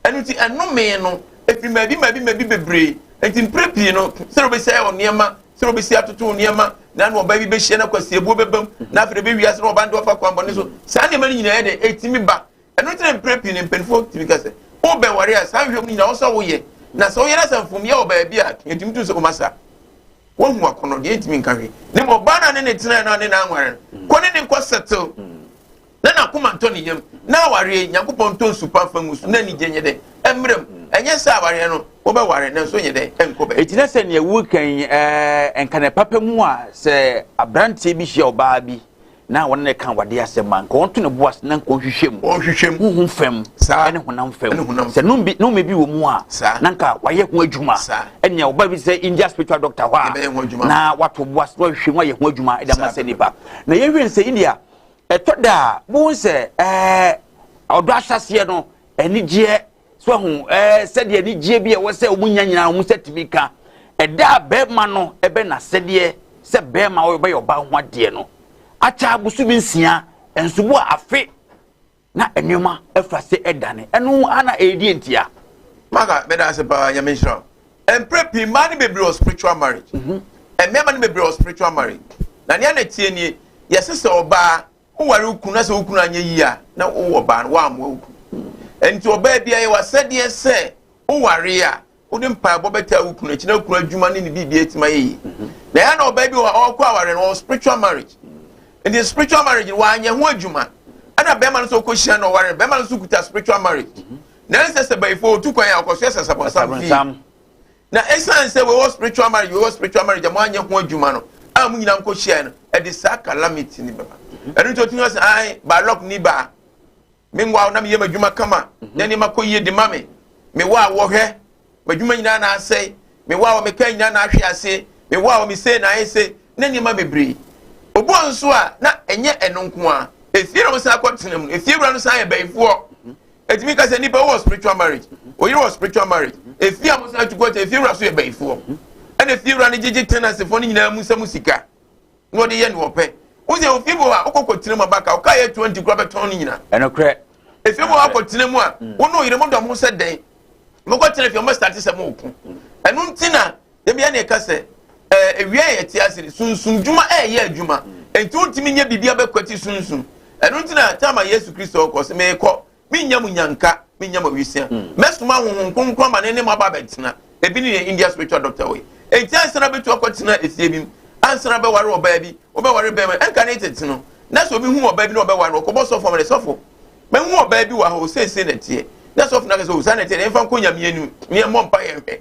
Ɛno nti ɛnome no ɛfiri maabi maabi maabi bebree. Nti mprɛ pii no sɛdeɛ wobɛsi ayɛ wo nneɛma, sɛdeɛ wobɛsi atoto wo nneɛma, na na ɔbaa bi bɛhyia na kwasiebuo bɛbam, na afei de bɛwi ase na ɔbaa no de wafa kwanbɔne so. Saa nneɛma no nyinaa yɛ dɛ ɛtumi ba. Ɛno nti na mprɛ pii no mpanimfoɔ tumi ka sɛ wobɛware a saa nhwɛmu no nyinaa wo sɛ woyɛ. Na sɛ woyɛ na sɛ mfomyɛ wɔ baabi a, yɛtumi tu sɛ woma sa. Woahu akɔnnɔ deɛ ɛntumi nka hwee. Ne ma ɔbaa no a ne ne tenae no a ne na anware no, kɔ ne ne nkɔ settle. Na n'akoma ntɔ ne yam. Na awareɛ, Nyankopɔn ntɔ nsu pa mfa ngu so na anigye nyɛ dɛn? Ɛmmra mu. Ɛnyɛ sɛ awareɛ no, wobɛware nanso nyɛ dɛn? Ɛnkɔ baabi. Enti na sɛ nea woreka yi, ɛɛ, nka ne papa mu a, sɛ aberanteɛ bi hyia ɔbaa bi na wɔne no ka awadeɛ asɛm a, nka ɔnto ne bo ase na nka ɔnhwehwɛ mu. Ɔnhwehwɛ mu. Honhom fam Saa. ne honam fam. Ne honam Sɛ fam. nnome nnome bi wɔ mu a, Saa. na nka wayɛ ho adwuma. Saa. Ɛnea ɔbaa bi te sɛ India spiritual doctor hɔ a, Yɛbɛyɛ ho adwuma. na wato bo ase na wahwehwɛ mu ayɛ ho adwuma de ama Saa sɛ nipa. Na yɛhwɛ no sɛ India, ɛtɔ da a, wohu sɛ ɛɛ, ɔdɔ ahyɛaseɛ no, anigyeɛ So ahu ɛɛ sɛdeɛ anigyeɛ bi a ɛwɔ sɛ wɔn nya nyinaa wɔn nsa tumi ka. Ɛda a bɛrima no ɛbɛ n'asɛdeɛ sɛ bɛrima ɔbɛyɛ ɔbaa ho adeɛ no, akyɛ abosome nsia, nsobo a afe na nneɛma afa se ɛdane. Ɛno ana ɛyɛ ntia. Maka, meda ase paa, Nyame nhyira wo. Mprɛ pii mmaa no bebree wɔ spiritual marriage. Mmarima no bebree wɔ spiritual marriage. Na nea na ɛteɛ nie, yɛse sɛ ɔbaa Woware wo kunu na sɛ wo kunu anyɛ yie a, na wowɔ ɔbaa no, woammoa wo kunu. Ɛnti ɔbaa biara yɛ w'asɛdeɛ sɛ woware a, wode mpaebɔ bɛtaa wo kunu akyi na wo kunu adwuma ne ne biribi atumi ayɛ yie. Na ɛyɛ na ɔbaa bi wɔ hɔ a ɔrekɔ aware no, ɔwɔ spiritual marriage. Nti spiritual marriage no, wanyɛ ho adwuma. Ɛna bɛrima no nso ɔkɔhyia na ɔware no, bɛrima no nso kuta spiritual marriage. Na ɛnsɛ sɛ bayifoɔ ɔtu kwan a ɔkɔsoɛ sasabonsam fie. Na esiane sɛ wei wɔ spiritual marriage, wei wɔ spiritual marriage a moanyɛ ho adwuma no, a mo nyinaa mokɔhyiae no, ɛde saa calamity no bɛba. Ɛno nti otumi sɛ, ae, by luck ni baa. Menwa na meyɛ m'adwuma kama, na nneɛma kɔ yie de ma me. Mewɔ a wɔhwɛ, m'adwuma nyinaa na asɛe. Mewɔ a wɔmeka nyinaa na ahwe ase. Mewɔ a wɔmesei na ayɛ sei, na nneɛma bebree. Obi wɔ nso a, na ɛnyɛ ɛno nko ara. Efie na wɔsan akɔtena mu no, efiewura no san yɛ bayifoɔ. Ɛtumi ka sɛ nipa wɔ spiritual marriage, oyere wɔ spiritual marriage, efie a mosan tu kɔ efie wura so yɛ bayifoɔ. Ɛna efie wura no gyegye tenansefoɔ no nyinaa mu nsam sika na ɔde yɛ nea ɔpɛ. Wo sɛ ofie bi wɔ hɔ a wokɔ kɔtena mu abaka wo kaa yɛ 20 kora bɛtɔn no nyinaa. Ɛnokorɛ. Efie bi wɔ hɔ akɔtena mu a wo ne oyere mo dɔ mo ho sɛ dɛn. Mokɔ tena fie mo start sɛ mo ko. Ɛno nti na da bia na ɛka sɛ ɛɛ ewia yɛ te ase no sunsum dwuma ɛɛyɛ adwuma. Enti wontumi nyɛ biribi abɛkwati sunsum. Ɛno nti na time a Yesu Kristo ɔkɔ sɛ meekɔ mennya mo nyanka mennya mo awisia mm. Mɛsoma Honhom Kronkron ama ne ne mo aba abɛtena. Ebi ne yɛ India spiritual doctor wei. Enti ansa na bɛtu akɔtena efie bi mu, ansa na bɛware ɔbaa bi, wobɛware bɛrima, ɛnka ne tete no na sɛ obi hu ɔbaa bi na ɔbɛware no, ɔkɔbɔ sɔfo ama ne sɔfo, mahu ɔbaa bi wɔ ha o, seesei na ɛteɛ. Na sɔfo no aka sɛ o, saa na ɛteɛ, yɛmfa nkɔ Nyame anim na yɛmmɔ mpa yɛn hwɛ.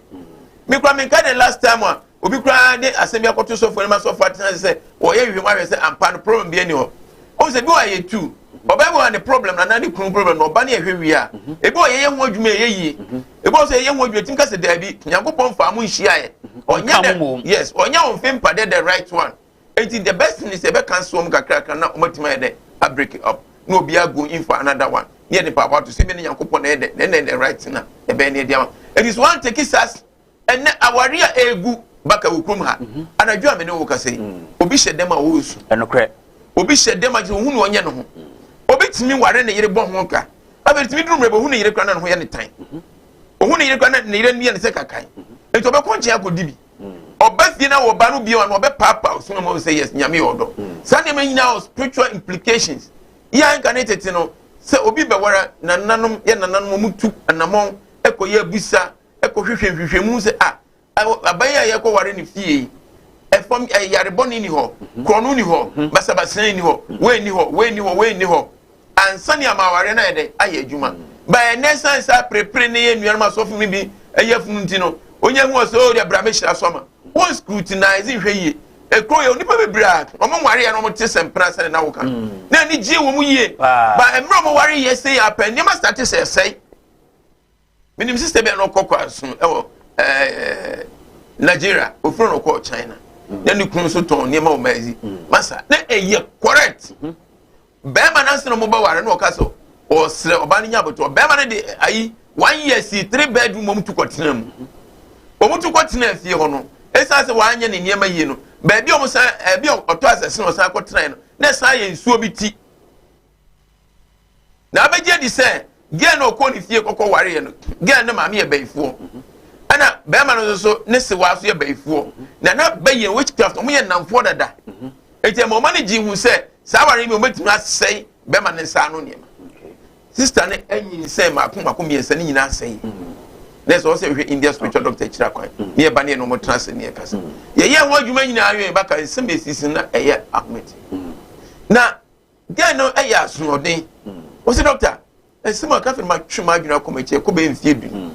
Me koraa menka the last time a obi koraa de asɛm bi akɔto sɔfo anim asɔfo atena ase sɛ wɔyɛ nhwehwɛmu ahwɛ sɛ ampa no problem bi ani hɔ. Wohu sɛ bi wɔ a yɛ tu. Ɔbaa bi wɔ a ne problem na anaa ne kunu problem na ɔba ne yɛhwɛ wie a, ebi wɔ yɛyɛ ho adwuma ɛyɛ yie. Ebi wɔ sɛ yɛyɛ ho adwuma ɛtumi ka sɛ daabi, Nyankopɔn mfaa mo nhyiaeɛ. Ɔnyɛ the, yes, ɔnyɛ wo mfe mpa dɛ the right one. Enti the best thing is yɛbɛ cancel wɔn kakrakra na wɔn atumi ayɛ dɛ a break it up na obiara go in for another one ne yɛde mpaabɔ ato so ebi ne Nyankopɔn na ɛyɛ dɛ na ɛna the right thing a ɛbɛyɛ ne ɛde ama. Enti so wɔn take saa ɛnɛ aware a egu baka wɔ kurom ha mhm. anadwo a me ne wo kasa yi mm. obi hyɛ dɛm a wɔresu. Ɛnokorɛ. Obi hyɛ dɛm a kyerɛ ohun na ɔnyɛ ne ho. Obi tumi ware ne yere bɔ ho ka. Afei tumi duru mmerɛ bɛ ohun ne yere kora na ne ho yɛ ne tan. Mhm. Ohun ne yere kora na ne yere yɛ ne sɛ kakan. Mhm. Enti ɔbɛkɔ nkyɛn akɔdi bi. Ɔba fie na wɔ ba no bio a na ɔbɛpaapaa ɔsom mu sɛ yes Nyame yɛ ɔdɔ. Saa nneɛma nyinaa wɔ spiritual implications. Yɛ a nka ne tete no sɛ obi bɛwara nananom yɛ nananom wɔn tu anamɔn ɛkɔ yɛ abusa ɛkɔ hwehwɛ nhwehwɛmu sɛ a aban a yɛkɔ ware ne fie yi ɛfam ɛyare bɔne ni hɔ, korɔno ni hɔ, basabasayɛ ni hɔ, wei ni hɔ, wei ni hɔ, wei ni hɔ. Ansa ne ama awareɛ no ayɛ dɛn ayɛ adwuma. Ba ɛnɛ ɛsiane sɛ aperepere ne yɛn nuanom asɔfo no bi ɛyɛ funu nti no, onya hu ɔsɛ oh deɛ bra mɛhyira so ama. Wɔn scrutinize nhwɛ yie. Ekuro yɛ onipa bebree a wɔn nware yɛ na wɔn te sɛ mpena sɛde na woka. Na ani gye wɔn yie. Ba mmerɛ wɔn ware yɛ sɛ yɛ apɛ nneɛma starte sɛ ɛsɛe. Menim sister bi a na ɔkɔ kɔ aso ɛwɔ ɛɛ Nigeria, ofiri na ɔkɔɔ China. Na ne kunu nso tɔn nneɛma wɔ Maazi. Masa na ɛyɛ correct. Bɛrima no ansa na wɔn bɛware na ɔka sɛ ɔsrɛ ɔbaa no nya abotɔ. Bɛrima no de ayi one year si three bedroom wɔn tu kɔtena mu. Wɔn tu kɔtena fie hɔ no, esan sɛ wɔanyɛ ne nneɛma yie no, baabi a wɔn san ɛbi a ɔtɔ asɛse na ɔsan kɔtena no, na ɛsan yɛ nsuo bi ti. Na abɛgye adi sɛ girl no ɔkɔɔ ne fie kɔkɔ wareɛ no, girl no maame yɛ bayifoɔ. Ɛna bɛrima no nso so ne sewaa so yɛ bayifoɔ. Na na bɛyɛ witchcraft, wɔn yɛ nnamfoɔ dada. Enti ɛma ɔma no gye hu sɛ saa aware yi wɔbɛtumi asɛe bɛrima no nsa ano nneɛma. Sista no anyinsɛn mako mako mmiɛnsa ne nyinaa asɛe. Na ɛsɛ ɔsɛ hwɛ India spiritual doctor akyira kwan. Ne yɛba ne yɛ no ɔmo tena ase ne yɛ kasa. Yɛyɛ ho adwuma nyinaa yɛ baka nsɛm esisi na ɛyɛ ahomete. Na girl no ɛyɛ asoɔden. Ɔsɛ doctor nsɛm a kafe no ma twe m'adwene akɔ m'akyi ɛkɔ bɛyɛ mfie du.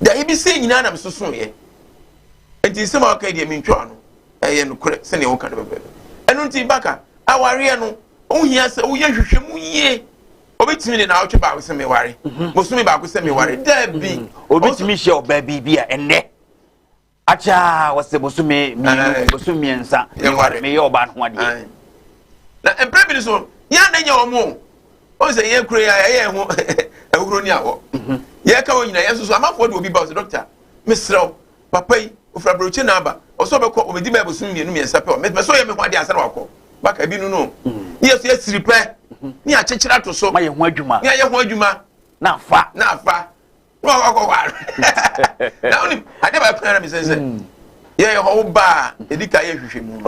Da ebi sɛ nyinaa na mesoso yɛ. Nti nsɛm a ɔka deɛ mentwa ano. Ɛyɛ nokorɛ sɛnea wɔka no pɛpɛɛpɛ. Ɛno nti baka awareɛ no ohia sɛ woyɛ hwehwɛ mu yie. Obetumi de naawɔtwe baako sɛ meware, bosome baako sɛ meware, daabi. Obi tumi hyɛ ɔbaa biribi a ɛnnɛ akyɛ wɔsɛ bosome 2, bosome 3 yɛware. Meyɛ ɔbaa no ho adeɛ. Na mpere bi so yɛn na nyɛ wɔn o, wɔn sɛ yɛn kuro yɛ yɛyɛ ho ɛhuro ni awɔ yɛka wɔn nyinaa. Yɛn nso so amanfoɔ de obi ba ɔsɛ doctor, mesrɛw, papa yi ofura aburokyi na aba ɔsɛ ɔbɛkɔ ɔbɛdi bɛyɛ bosome 2 3 pɛ, mepɛ sɛ ɔyɛ me ho adeɛ ansa na wakɔ. Baka ebi no no ne yɛ so yɛsiri pɛ ne yɛakyekyere ato so. Ma yɛ ho adwuma. Ne yɛayɛ ho adwuma. Na afa. Na afa na wakɔ ware. Na wonim adeɛ baako na mi sɛ yɛyɛ hɔ wo ba a ɛdi ka yɛ hwehwɛ mu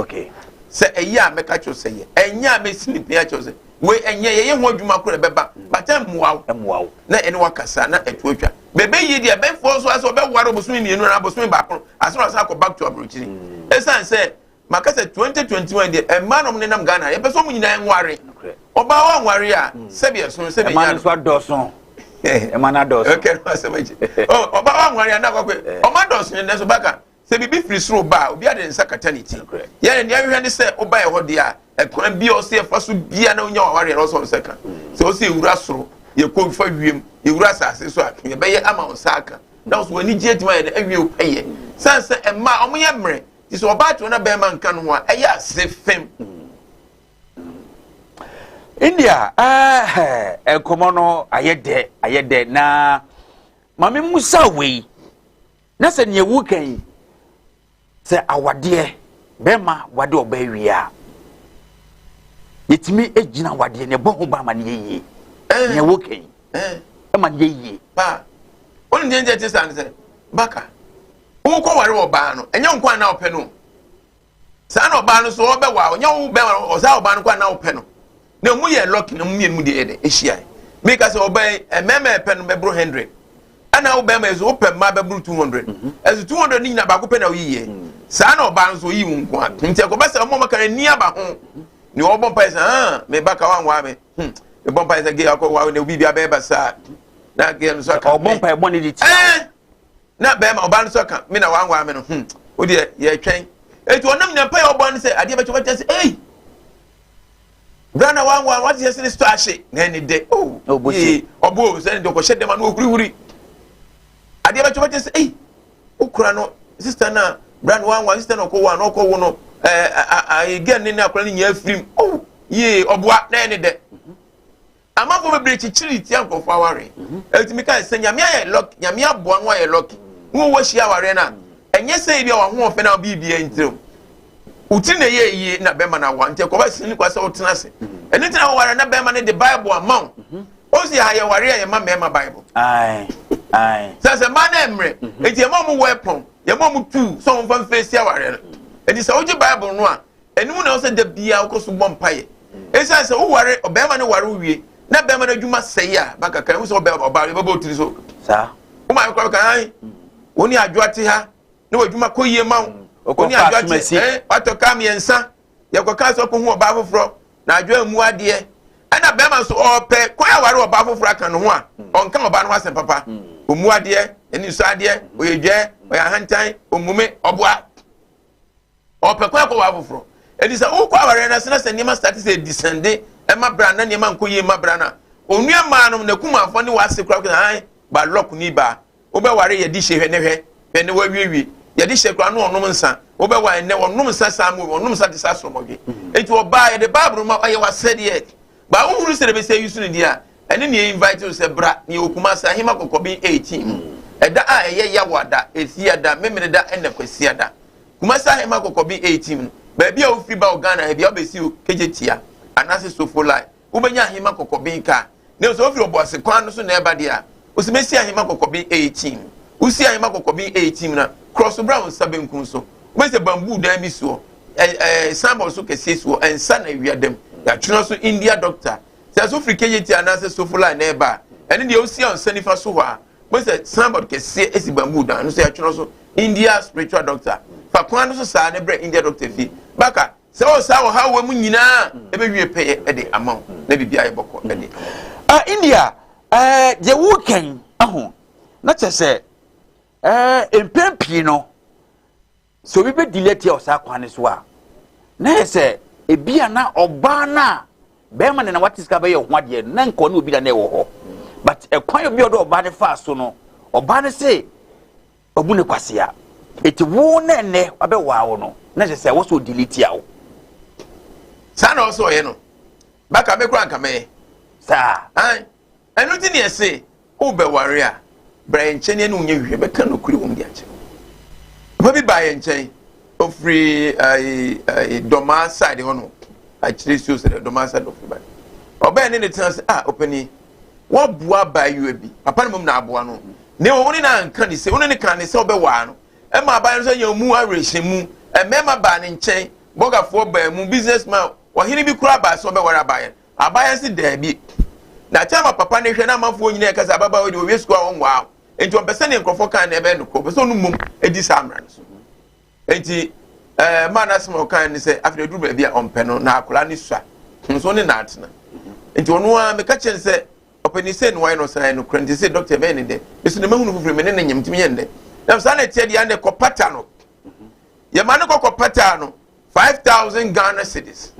sɛ ɛyɛ a mɛka kyerɛ sɛ yɛ ɛnyɛ a mɛsi ne pia kyerɛ sɛ wei ɛnyɛ yɛyɛ ho adwuma koro ɛbɛba bata mmoa wo. Mmoa wo. Na ɛne wakasa na ɛto atwa bɛbɛ yie deɛ bɛfoɔ nso asɛ ɔbɛware bosome 2 anaa bosome 1 asɛ ɔsan akɔ back to aburokyiri. Ɛsiane sɛ maka sɛ 2021 deɛ mmaa nom nenam Ghana, yɛpɛ sɛ ɔmo nyinaa nware. Ɔbaa wa nware a sɛbi ɛso sɛbi. Ɛma no nso adɔɔso, ɛma no adɔɔso. Okay, no asɛm akyi ɔbaa wa nware a na akɔkɔ ɔmo adɔɔso ne nso baka sɛ biribi firi soro ba a obi ade nsa kata ne ti. Yɛn deɛ ahwehwɛ ne sɛ ɔba yɛ hɔ deɛ a ɛkwan bi a ɔsɛ yɛfa so bia na onya waware yɛn ɔsɔ nsa ka sɛ ɔsɛ ewura soro yɛkɔ fa wiem yɛwura asase so a yɛbɛyɛ ama wo nsa aka na ɔsɔ w'ani gye atuma yɛ no awie wo pɛyɛ san sɛ mmaa ɔmo yɛ mmerɛ ti sɛ ɔbaa te na bɛrima nka no ho a ɛyɛ ase fam. India nkɔmɔ no ayɛ dɛ, ayɛ dɛ. Na maame musa wei na sɛ nea ewu kan yi sɛ awadeɛ bɛrima wade ɔbaa wie a yɛtumi gyina awadeɛ na ɛbɔ ho ban ma no yɛ yie, nea ewu kan yi ɛma no yɛ yie? Paa, wɔn deɛ nkyɛn ti sa ne sɛ baka wokɔ ware ɔbaa no ɛnyɛ nko a na ɔpɛ no saa na ɔbaa no so ɔbɛwa ɔnyɛ wo bɛrima ɔsaa ɔbaa no kɔ a na ɔpɛ no na ɔmu yɛ lucky na ɔmu mmienu mu deɛ yɛ dɛ ahyia. Meka sɛ ɔbaa yi mmarima ɛpɛ no bɛboro 100 ɛna wo bɛrima yi so wopɛ mmaa bɛboro 200. Ɛso 200 ne nyina baako pɛ na woyi yɛ saa na ɔbaa no so oyi wo nko a nti ɛkɔba sɛ ɔmo ɔmo ka n'ani aba ho ne ɔbɔ mpa yɛ sɛ ah meba ka wanwa me mebɔ mpa yɛ sɛ gay akɔ wa na obi bi abɛyɛ ba saa na gay no so aka. Ɔbɔ mpa ɛbɔ ne de tia. Na bɛrima ɔbaa no so aka me na wanwa me no o deɛ yɛtwɛn etu ɔnam nyina mpa yɛ ɔbɔ no sɛ adeɛ bɛkyɛ bɛkyɛ sɛ ei bra na wanwa wate yɛ sɛ ne sɔ ahye na ɛne dɛ o yee ɔbɔ o sɛ ne de ɔkɔhyɛ dɛm ano ohurihuri adeɛ bɛkyɛ bɛkyɛ sɛ ei okura no sister na bra na wanwa sister na ɔkɔ wa na ɔkɔ wo no ɛɛ ɛɛ gɛn ne ne akora ne nyinaa firim o yee ɔboa na ɛne dɛ. Amanfoɔ bebree kyikyiri tia nkurɔfoɔ aware. Ɛtumi ka sɛ Nyame ayɛ lucky, Nyame aboa no ayɛ lucky na wɔwɔ ahyia awareɛ no a ɛnyɛ sɛ ebi a wahoɔfɛ na biribiara ntiri wo tiri na ɛyɛ yie na bɛrima no awa nti ɛkɔba sini kwa sɛ wotena ase. Ɛno nti na woware na bɛrima no de Bible ama wo. Ɔsi ha yɛware a yɛma mmarima Bible sɛ mmaa no mmerɛ nti yɛma ɔmo weapon, yɛma ɔmo tuu sɛ ɔmo fa mfɛsi awareɛ no. Nti sɛ wogye Bible no a ɛnum na ɔsɛ da biara wokɔ so bɔ mpaeɛ ɛsiane sɛ woware ɔbɛrima no ware wie na bɛrima no adwuma sɛe a bakaka ɛhu sɛ ɔbɛrima ɔbaa yɛbɛbɔ otiri so. Wo maame kora bɛka an wo ne adwoa te ha na w'adwuma kɔ yie ma wo, wo ne adwoa te watɔ kaa 3 yɛkɔka sɛ ɔkɔhu ɔbaa foforɔ na adwoa mmu adeɛ. Ɛna bɛrima nso ɔpɛ kwan aware ɔbaa foforɔ aka ne ho a ɔnka ɔbaa no ho asɛm papa, ɔmmu adeɛ, ɛne nsu adeɛ, ɔyɛ dwɛ, ɔyɛ ahantan, ɔmmume ɔboa ɔpɛ kwan akɔ wɔ afoforɔ. Eti sɛ wokɔ awareɛ no ase na sɛ nneɛma start sɛ descende ɛma bra na nneɛma nkɔ yie ma bra na onua mmaa nom na kumafoɔ ne wase kora kora an ba lɔk ni ba wobɛware yɛde hyɛ hwɛ ne hwɛ hwɛ ne wawiewie yɛde hyɛ kora no ɔnom nsa wobɛware nnɛ ɔnom nsa saa mu ɔnom nsa te sɛ asorɔmɔdwe. Eti ɔbaa yɛde Baaburo ma ɔyɛ wasɛdeɛ baa wohuru sɛ ɛbɛsɛ yi so ne deɛ a ɛne nea invite wo sɛ bra ne yɛwɔ Kumase Ahema Kɔkɔben 18 mu ɛda a ɛyɛ Yawada, Efiada, Memeneda ɛna Kwasiada. Kumasi Ahema Kɔkɔben 18 mu baabi a wofiri ba wɔ Ghana ha bia wobɛsi o Kejetia anaasɛ Sofo line wobɛnya Ahema Kɔkɔben kaa na sɛ wofiri Ɔboase kwan no so na ɛba deɛ a wosi mɛsi Ahema Kɔkɔben 18 mu. Wosi Ahema Kɔkɔben 18 mu na cross bra wo nsa benkum so wobɛsɛ bamboo dan bi soɔ ɛɛ signboard so kɛseɛ si hɔ ɛnsa na awia dam yɛatwerɛ so India Doctor. Sɛ so firi Kejetia anaasɛ Sofo line na ɛba a ɛne deɛ wosi a nsa nifa so hɔ a. Mo sɛ signboard kɛseɛ esi bamboo dan no so yɛatwerɛ so India spiritual doctor. Fa kwan no so saa ne brɛ India doctor fie. Baka sɛ wɔ saa ɔhaw wɔ mu nyinaa ɛbɛwie pɛyɛ ɛde ama wo na biribi ayɛ bɔkɔ ɛde ama wo. Ah, India, eh, deɛ wokan aho na kyerɛ sɛ eh, mpɛn pii no Sɛ obi bɛdili atia wɔ saa kwan no so a, na yɛ sɛ ebi a na ɔbaa no a bɛrima ne na wate sika bɛyɛ ho adeɛ no, na nka ɔne obi na na ɛwɔ hɔ. But ɛkwan obi a ɔde ɔbaa no faa so no, ɔbaa no se ɔbu ne kwasea. Eti wo na ɛnɛ wabɛwaa wo no, na kyerɛ sɛ wɔ sɛ ɔdili tia wo. Saa na ɔsɛ ɔyɛ no. Baka me koraa nka mɛyɛ. Saa. Ae. Ɛno nti ne ɛse Worebɛware a, bra yɛn nkyɛn na yɛne wo nyɛ nhwehwɛ, bɛka nokorɛ wɔ mu de akyerɛ wo. Papa bi baa yɛn nkyɛn, ɔfiri ayi ayi Dɔmaa side hɔ no, akyire suo sɛ Dɔmaa side ɔfiri ba. Ɔbɛn ne ne tena sɛ, ah, ɔpanin, woaboa abaayewa bi, papa no mmom na aboa no. Na mmom wo ne no anka ne sɛ, wo ne no kaa ne sɛ ɔbɛwaa no. Ɛma abaayewa no sɛ nya mu awerɛhyɛmu. Mmarima baa ne nkyɛn, bɔgafoɔ baa mu, business man, ɔhene bi koraa baa sɛ ɔbɛware abaayewa no. Abaayewa se daabi. Na kyɛ ama papa no hwɛ na amanfoɔ nyinaa ɛka sɛ ababaawa yi deɛ ɔwie sukuu a ɔnwaa o. Enti ɔmpɛ sɛ deɛ nkurɔfoɔ kan no ɛbɛyɛ nokorɛ. Ɔpɛ sɛ ɔno mmom di saa mmara no so. Enti ɛɛ maa no asɛm a ɔkae ne sɛ afei aduru baabi a ɔmpɛ no na akwadaa no sua nso ne na atena. Enti ɔno ara meka kyerɛ no sɛ ɔpanin sɛ ne wayɛ no ɔsan yɛ nokorɛ nti sɛ dɔkta ɛbɛyɛ ne dɛ. Meso ne mahunu foforɔ me ne ne nyem ntumi yɛ ne dɛ. Na saa na ɛteɛ deɛ ɛnde kɔpata no. Yɛma no kɔkɔ pataa no. 5000 Ghana cedis.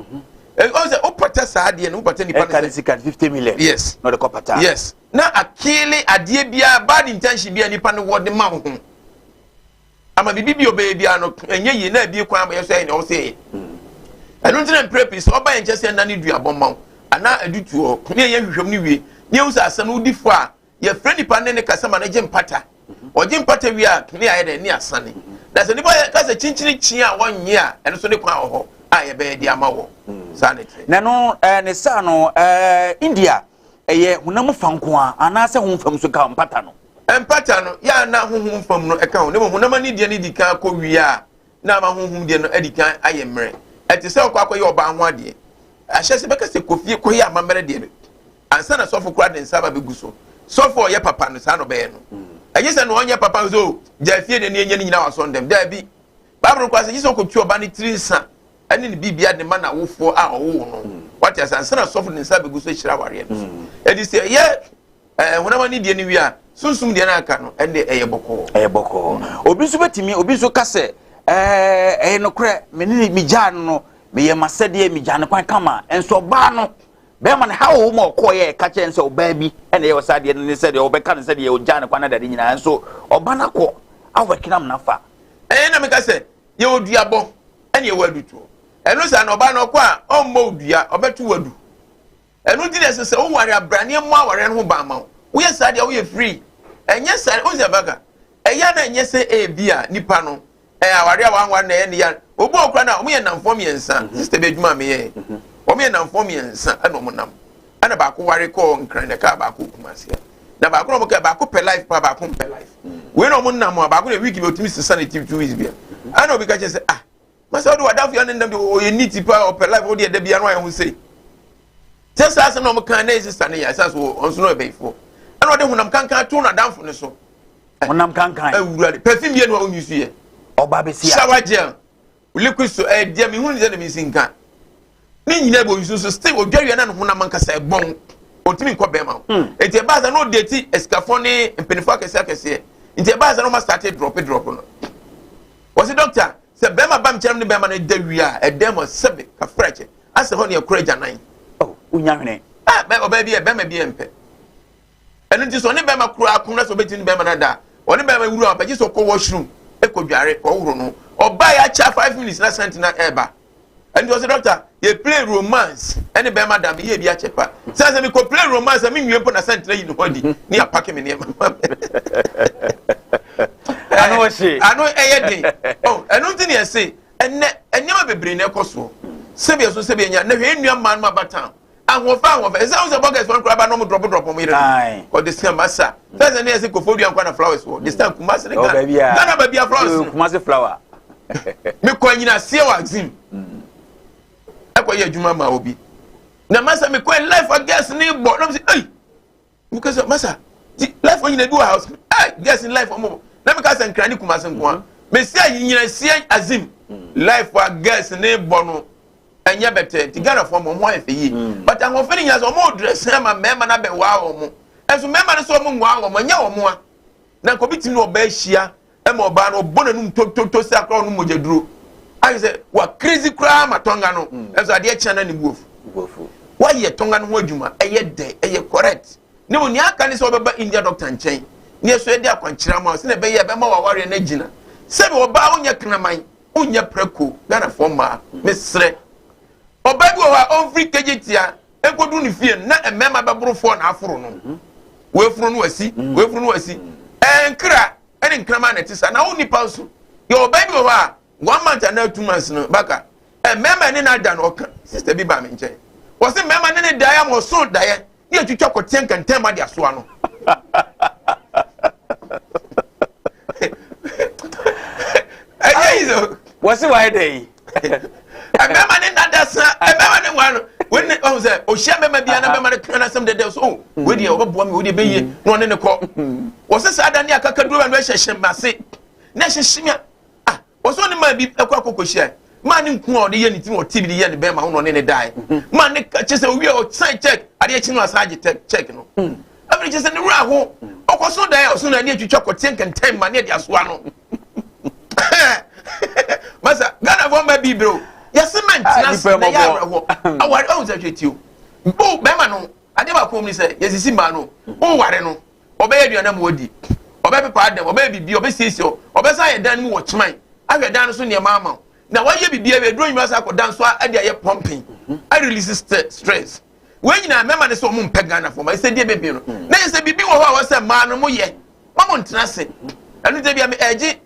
Ɔn sɛ wopata saa adeɛ no wopata nipa no sɛ. Ɛka ne sika 50 million. Yes. Na ɔde kɔ pata. Yes. Na akele adeɛ biara bad intention biara nipa no wɔ de ma wo ho. Ama biribi bi ɔbɛyɛ biara no ɛnyɛ yie na abie kwan ama yɛ so ɛyɛ nea ɔsɛ yɛ. Ɛno nti na mprɛ pii sɛ ɔba yɛn nkyɛn sɛ ɛna ne dua bɔ ma wo anaa adutoɔ ne ɛyɛ nhwehwɛmu no wie ne ɛhu sɛ asɛm no wodi fɔ a Yɛfrɛ nipa ne ne kasa ma no gye mpata. Ɔgye mpata wie a, ne ayɛ dɛn? Ne asane. Na sɛ nipa ka sɛ kyinkyini kyi a wɔnnye a, ɛno nso ne kwan wɔ hɔ a yɛbɛyɛ de ama wɔ. Saa ne teɛ. Na ɛno eh, ne saa no eh, India ɛyɛ honam fa nko a anaasɛ honhom fam nso ka mpata no? Mpata no, yɛ a na honhom fam no ɛka ho, na mmom honam ani deɛ no di kan kɔ wie a, na ama honhom deɛ no adi kan ayɛ mmerɛ. Ɛte sɛ wokɔ akɔyɛ ɔbaa ho adeɛ. Ahyɛse bɛka sɛ kɔ fie kɔyɛ amammerɛ deɛ no ansa na sɔfo koraa de nsa aba bɛgu so. Sɔfo a ɔyɛ papa no saa na ɔbɛyɛ no. Ɛnyɛ sɛ na ɔnyɛ papa no sɛ o gya fie deɛ ne yɛnyɛ ne nyinaa wɔ asɔndɛm. Daabi. Bible no koraa sɛ gye sɛ ɔkɔtu ɔba no tiri nsa ne ne biribia de ma n'awofoɔ a ɔwoo no. Wate ase ansa na sɔfo de nsa bɛgu so ahyira awareɛ no so. Ɛti sɛ ɛyɛ Ɛɛ honam ani deɛ no wie a, sunsum deɛ no aka no, ɛnde ɛyɛ bɔkɔɔ. Ɛyɛ bɔkɔɔ. Obi nso bɛtumi, obi nso ka sɛ, ɛɛ ɛyɛ nokorɛ, me ne megyaa no no, meyɛ m'asɛdeɛ, megyaa no kwan kama. Nso ɔbaa no, bɛrima no haw ma ɔkɔɔyɛ ɛka kyerɛ no sɛ ɔbaa bi ɛna ɛyɛ ɔsaa deɛ no ne sɛdeɛ ɔbɛka no sɛdeɛ ɔgyaa no kwan na dade nyinaa nso ɔba no akɔ awɛkenam nafa. Ɛyɛ na meka sɛ yɛwɔ duabɔ ɛne yɛwɔ adutoɔ. Ɛno saa na ɔbaa no ɔkɔ a ɔmmɔ wo dua, ɔbɛto wo adu. Ɛno nti na ɛsɛ sɛ woware abrane mmɔ awareɛ no ho ban ma wo. Woyɛ saa deɛ woyɛ free. Ɛnyɛ saa, wohu sɛ Baka, ɛyɛ a na ɛnyɛ sɛ ebi a nipa no ɛyɛ awareɛ a wanware na ɛyɛ ne ya. Obi wɔ koraa na wɔn yɛ nnamfoɔ mmiɛnsa. Sister bi adwuma a meyɛɛ, wɔn yɛ nnamfoɔ mmiɛnsa ɛna wɔn nam. Ɛna baako ware kɔɔ Nkran na ɛkaa baako wɔ Kumasi. Na baako na wɔn kaa baako pɛ life paa baako mpɛ life. Wei na wɔn nam a baako na week bi otumi sesa ne ti 2 weeks bi a. Ɛna obi ka kyerɛ sɛ ah Masa wode w'adamfo yɛ ne nnam de ɔyɛ neat paa ɔpɛ life wode ɛda bia no ayɛ ho sei. Sɛ saa asɛm na ɔmo kan na yɛ sista no yɛ ɛsan so ɔno nso no ɔbɛyifoɔ. Ɛna ɔde honam kankan to n'adamfo no so. Honam kankan. Awura de perfume yɛ no a ɔnyi so yɛ. Ɔba bɛsi a. Shower gel liquid so ɛyɛ deɛ mehunu sɛ na mesi nka. Ne nyinaa bɛ ɔyi so still ɔdwa wia na ne honam ankasa ɛbɔn. Ɔntumi nkɔ bɛrima ho. Nti ɛbaa sɛ na ɔde ti asikafoɔ ne mpanimfoɔ akɛseɛ akɛseɛ. Nti ɛbaa sɛ na ɔma start drop drop no. Wɔsi doctor sɛ bɛrima ba mkyɛn ne bɛrima no da wie a ɛdɛm hɔ sɛbe kafra kyɛ asɛ hɔ ne ɛkora agyanan. Oh, wonya hwene. Ah, bɛ ɔbaa bi yɛ bɛrima bi yɛ mpɛ. Ɛno nti sɛ ɔne bɛrima koraa ko na sɛ ɔbɛtumi ne bɛrima no ada a, ɔne bɛrima wura ɔpɛ gye sɛ ɔkɔ washroom ɛkɔ dware kɔhohoro no. Ɔbaa yɛ akyɛ 5 minutes na sɛnti na ɛɛba. Ɛnti ɔsɛ doctor yɛ play romance ɛne bɛrima da meyɛ bi akyɛ pa. Sɛ sɛ mekɔ play romance a menwie mpo na sɛnti na yi ne ho adi ne apake me nneɛma. Ano ɔhye. Ano ɛyɛ den. Oh, ɛno nti ne ɛse ɛnɛ nneɛma bebree na ɛkɔ soɔ. Sɛbi ɛso sɛbi ɛnya na hwɛ nnua mmaa no aba town. Ahoɔfɛ ahoɔfɛ. Ɛsɛ sɛ bɔgɛs wɔn koraa ba na wɔn drɔpo drɔpo wɔn yere no. Ɔde sika masa. Sɛ sɛ ne yɛ sɛ kofo dua nkwa na flowers wɔ. This time Kumasi ne Ghana. Ghana baabi a flowers no. Kumasi flower. Mekɔ anyinaseɛ wɔ Axim. Ɛkɔ yɛ adwuma ma obi. Na masa mekɔ life a girls ne bɔ. Na mo sɛ, ei. Mekɔ sɛ masa. Ti life nyina bi wɔ house. Ɛ girls in life ɔmo na mi ka sɛ nkran ne Kumasi nko a. Mesi a nyina sie azim life a girls ne bɔ no ɛnyɛ bɛtɛ nti Ghana fo ɔmo ho ayɛ fɛ yie. But ahoɔfɛ ne nyina sɛ ɔmo dress ama mmarima na bɛ waa ɔmo. Ɛnso mmarima no sɛ ɔmo nwaa ɔmo ɛnyɛ ɔmo a. Na nka obi tumi ne ɔbaa ahyia ɛma ɔbaa no ɔbɔ n'anum tototo sɛ akora ɔno mogya duro. Ayɛ sɛ wa crazy koraa ma tɔnga no. Ɛnso adeɛ kyɛn na ne bu afu. Wayɛ tɔnga no ho adwuma ɛyɛ dɛ ɛyɛ correct. Ne mu nea aka ne sɛ ɔbɛba India doctor nkyɛn ne ɛso yɛde akwankyerɛ ama sɛ na ɛbɛyɛ ɛbɛma wawareɛ no agyina. Sɛbi ɔbaa wonyɛ kraman wonyɛ prɛko Ghanafoɔ mmaa mesrɛ ɔbaa bi wɔ hɔ a ɔmfiri kegye tia nkɔduru ne fie no na mmarima bɛboro fɔɔ na aforo no wɔafuro no wasi wɔafuro no wasi ɛnkra ɛne nkraman na ɛte saa na wo nipa nso yɛ ɔbaa bi wɔ hɔ a 1 month anaa 2 months no baka mmarima ne na da no ɔka sister bi baa me nkyɛn wɔsi mmarima ne ne daeɛ ama ɔso daeɛ ne yɛtwitwa kɔteɛ nkɛntɛn ma de asoa no. Ɛnyɛ yi so. Wɔsi wayɛ dɛ yi. Mmarima ne nada sa mmarima ne wa no wɔn ne ɔhun sɛ ohyia mmarima bi ana mmarima ne kan asɛm dɛdɛ so oh wei deɛ ɔbɛboa mi wei deɛ bɛyie na ɔne ne kɔ. Wɔsi saa da ne akaka duro ba no ɛhyɛhyɛ mase na ɛhyɛhyɛ mi a ah wɔsɔ ne maa bi ɛkɔ akɔkɔ hyia maa ne nku a ɔde yɛ ne ti na ɔte bi de yɛ ne bɛrima ho na ɔne ne dae maa ne kyɛ sɛ owie ɔsan check adeɛ kyi no asan agye check no afei kyɛ sɛ ne wura ho ɔkɔ so dae ɔso na ne atwitwa kɔteɛ nkɛntɛn ma ne ɛde asoa no masa Ghana fɔ mma bi bro yɛse mɛ ntena ase na yɛ awerɛhoɔ aware ɔhu sɛ hwɛ tio bo bɛrima no adeɛ baako mu ni sɛ yɛsisi mmaa no woware no ɔbɛyɛ aduane ama wadi ɔbɛpepa adam ɔbɛyɛ biribi ɔbɛsiesie ɔbɛsan ayɛ dan no mu wɔ kyeman ahwɛ dan no so nneɛma ama wo na wayɛ biribi awie aduro nyinaa sɛ akɔ dan so ade ayɛ pumping arelease stress wei nyinaa mɛma ne sɛ ɔmo mpɛ Ghana fo ma ɛsɛ deɛ bɛbi no na yɛ sɛ biribi wɔ hɔ a wɔsɛ mmaa no mo yɛ ma mo ntena ase ɛno sɛ bia ɛgye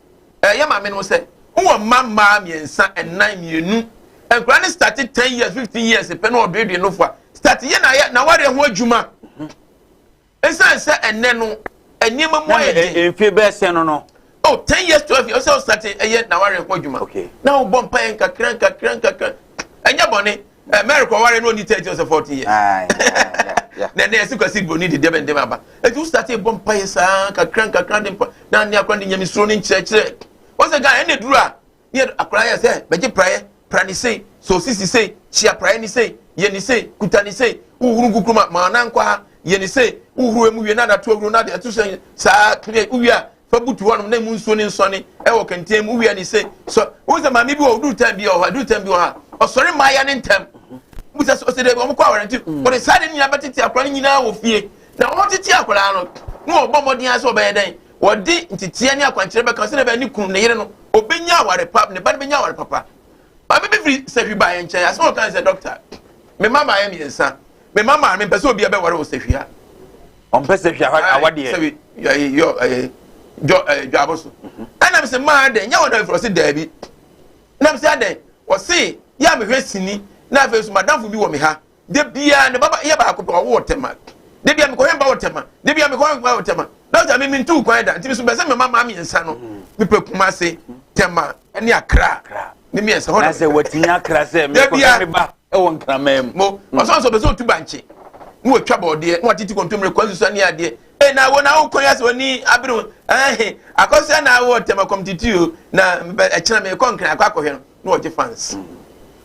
ɛyɛ maame no sɛ wowɔ mma mmaa 3 4 2 nkura ne start 10 years 15 years pɛ na ɔduedue no fo a start yɛ na yɛ na wareɛ ho adwuma ɛsiane sɛ ɛnɛ no nneɛma mu ayɛ den mfe bɛɛ sɛn no no oh 10 years 12 years ɔsɛ ɔsate ɛyɛ na ware ho adwuma na wobɔ mpa yɛ nkakra nkakra nkakra ɛnyɛ bɔne Mary kɔ ware no ɔni 13 ɔsɛ 14 years na ɛnɛ yɛsi kwasi broni de deɛ bɛndɛm aba ɛti wo starte bɔ mpa yɛ saa nkakra nkakra de mpa na ne akora de nyamesuro ne nkyerɛkyerɛ wɔsɛ Ghana ɛna duru a ne akora yɛ sɛ bɛgye praeɛ pra ne sei so sisi sei kyia praeɛ ne sei yɛ ne sei kuta ne sei wohuru nkukuru ma ma nan kɔ ha yɛ ne sei wohuru emu wie na adato ahuru na de ato sɛ saa wowie a fa butu hɔnom na emu nsuo ne nsɔne ɛwɔ kɛntɛn mu wowie ne sei so wohu sɛ maame bi wɔ duru tɛm bi wɔ hɔ duru tɛm bi wɔ ha ɔsɔre mmaaya ne ntɛm busa sɛ ɔsɛ dɛ wɔn kɔ awɔre nti wɔde saa de nyinaa bɛtete akora no nyinaa wɔ fie na wɔn tete akora no na wɔbɔ mmɔden ase wɔbɛyɛ dɛn wɔde nteteɛ ne akwankyerɛ bɛka sɛ ɛbɛyɛ ne kunu ne yere no obɛnya aware pa ne ba no bɛnya aware papa. Maame bi firi sahwi baa yɛn nkyɛn asɛm a ɔka sɛ dɔkta me mma maa yɛ 3 me mma maa mempɛ sɛ obi abɛware wɔ sahwi ha. Ɔmpɛ sahwi awadeɛ sahwi yɛ yɛ dwɔ dwabo so ɛnam sɛ maa dɛn nyɛ wɔn afiri ɔse daabi ɛnam sɛ adɛn ɔse yɛ a mehwɛ sini na afei so madamfo bi wɔ me ha de bia ne baba yɛ baako pɛ ɔwɔ tɛma de bia mekɔhwɛ mba wɔ tɛma de bia mekɔhwɛ mba wɔ tɛma dɔkta mi mentu kwan da nti mi so bɛ sɛ mema maa 3 no mepɛ Kumase tɛma ne Akra ne 3 hɔ na sɛ watumi akra sɛ mekɔhwɛ me ba ɛwɔ nkraman mu mo ɔsɔn sɛ ɔbɛ sɛ ɔtu bankye ne wɔtwa bɔɔdeɛ ne watete kontomire kwan susua ne adeɛ e na wo na wo kwan asɛ wɔni abere ɛhe akɔsɛ na wɔ tɛma kɔm titi o na ɛkyerɛ me kɔ nkran akɔ akɔhwɛ no na wɔgye fans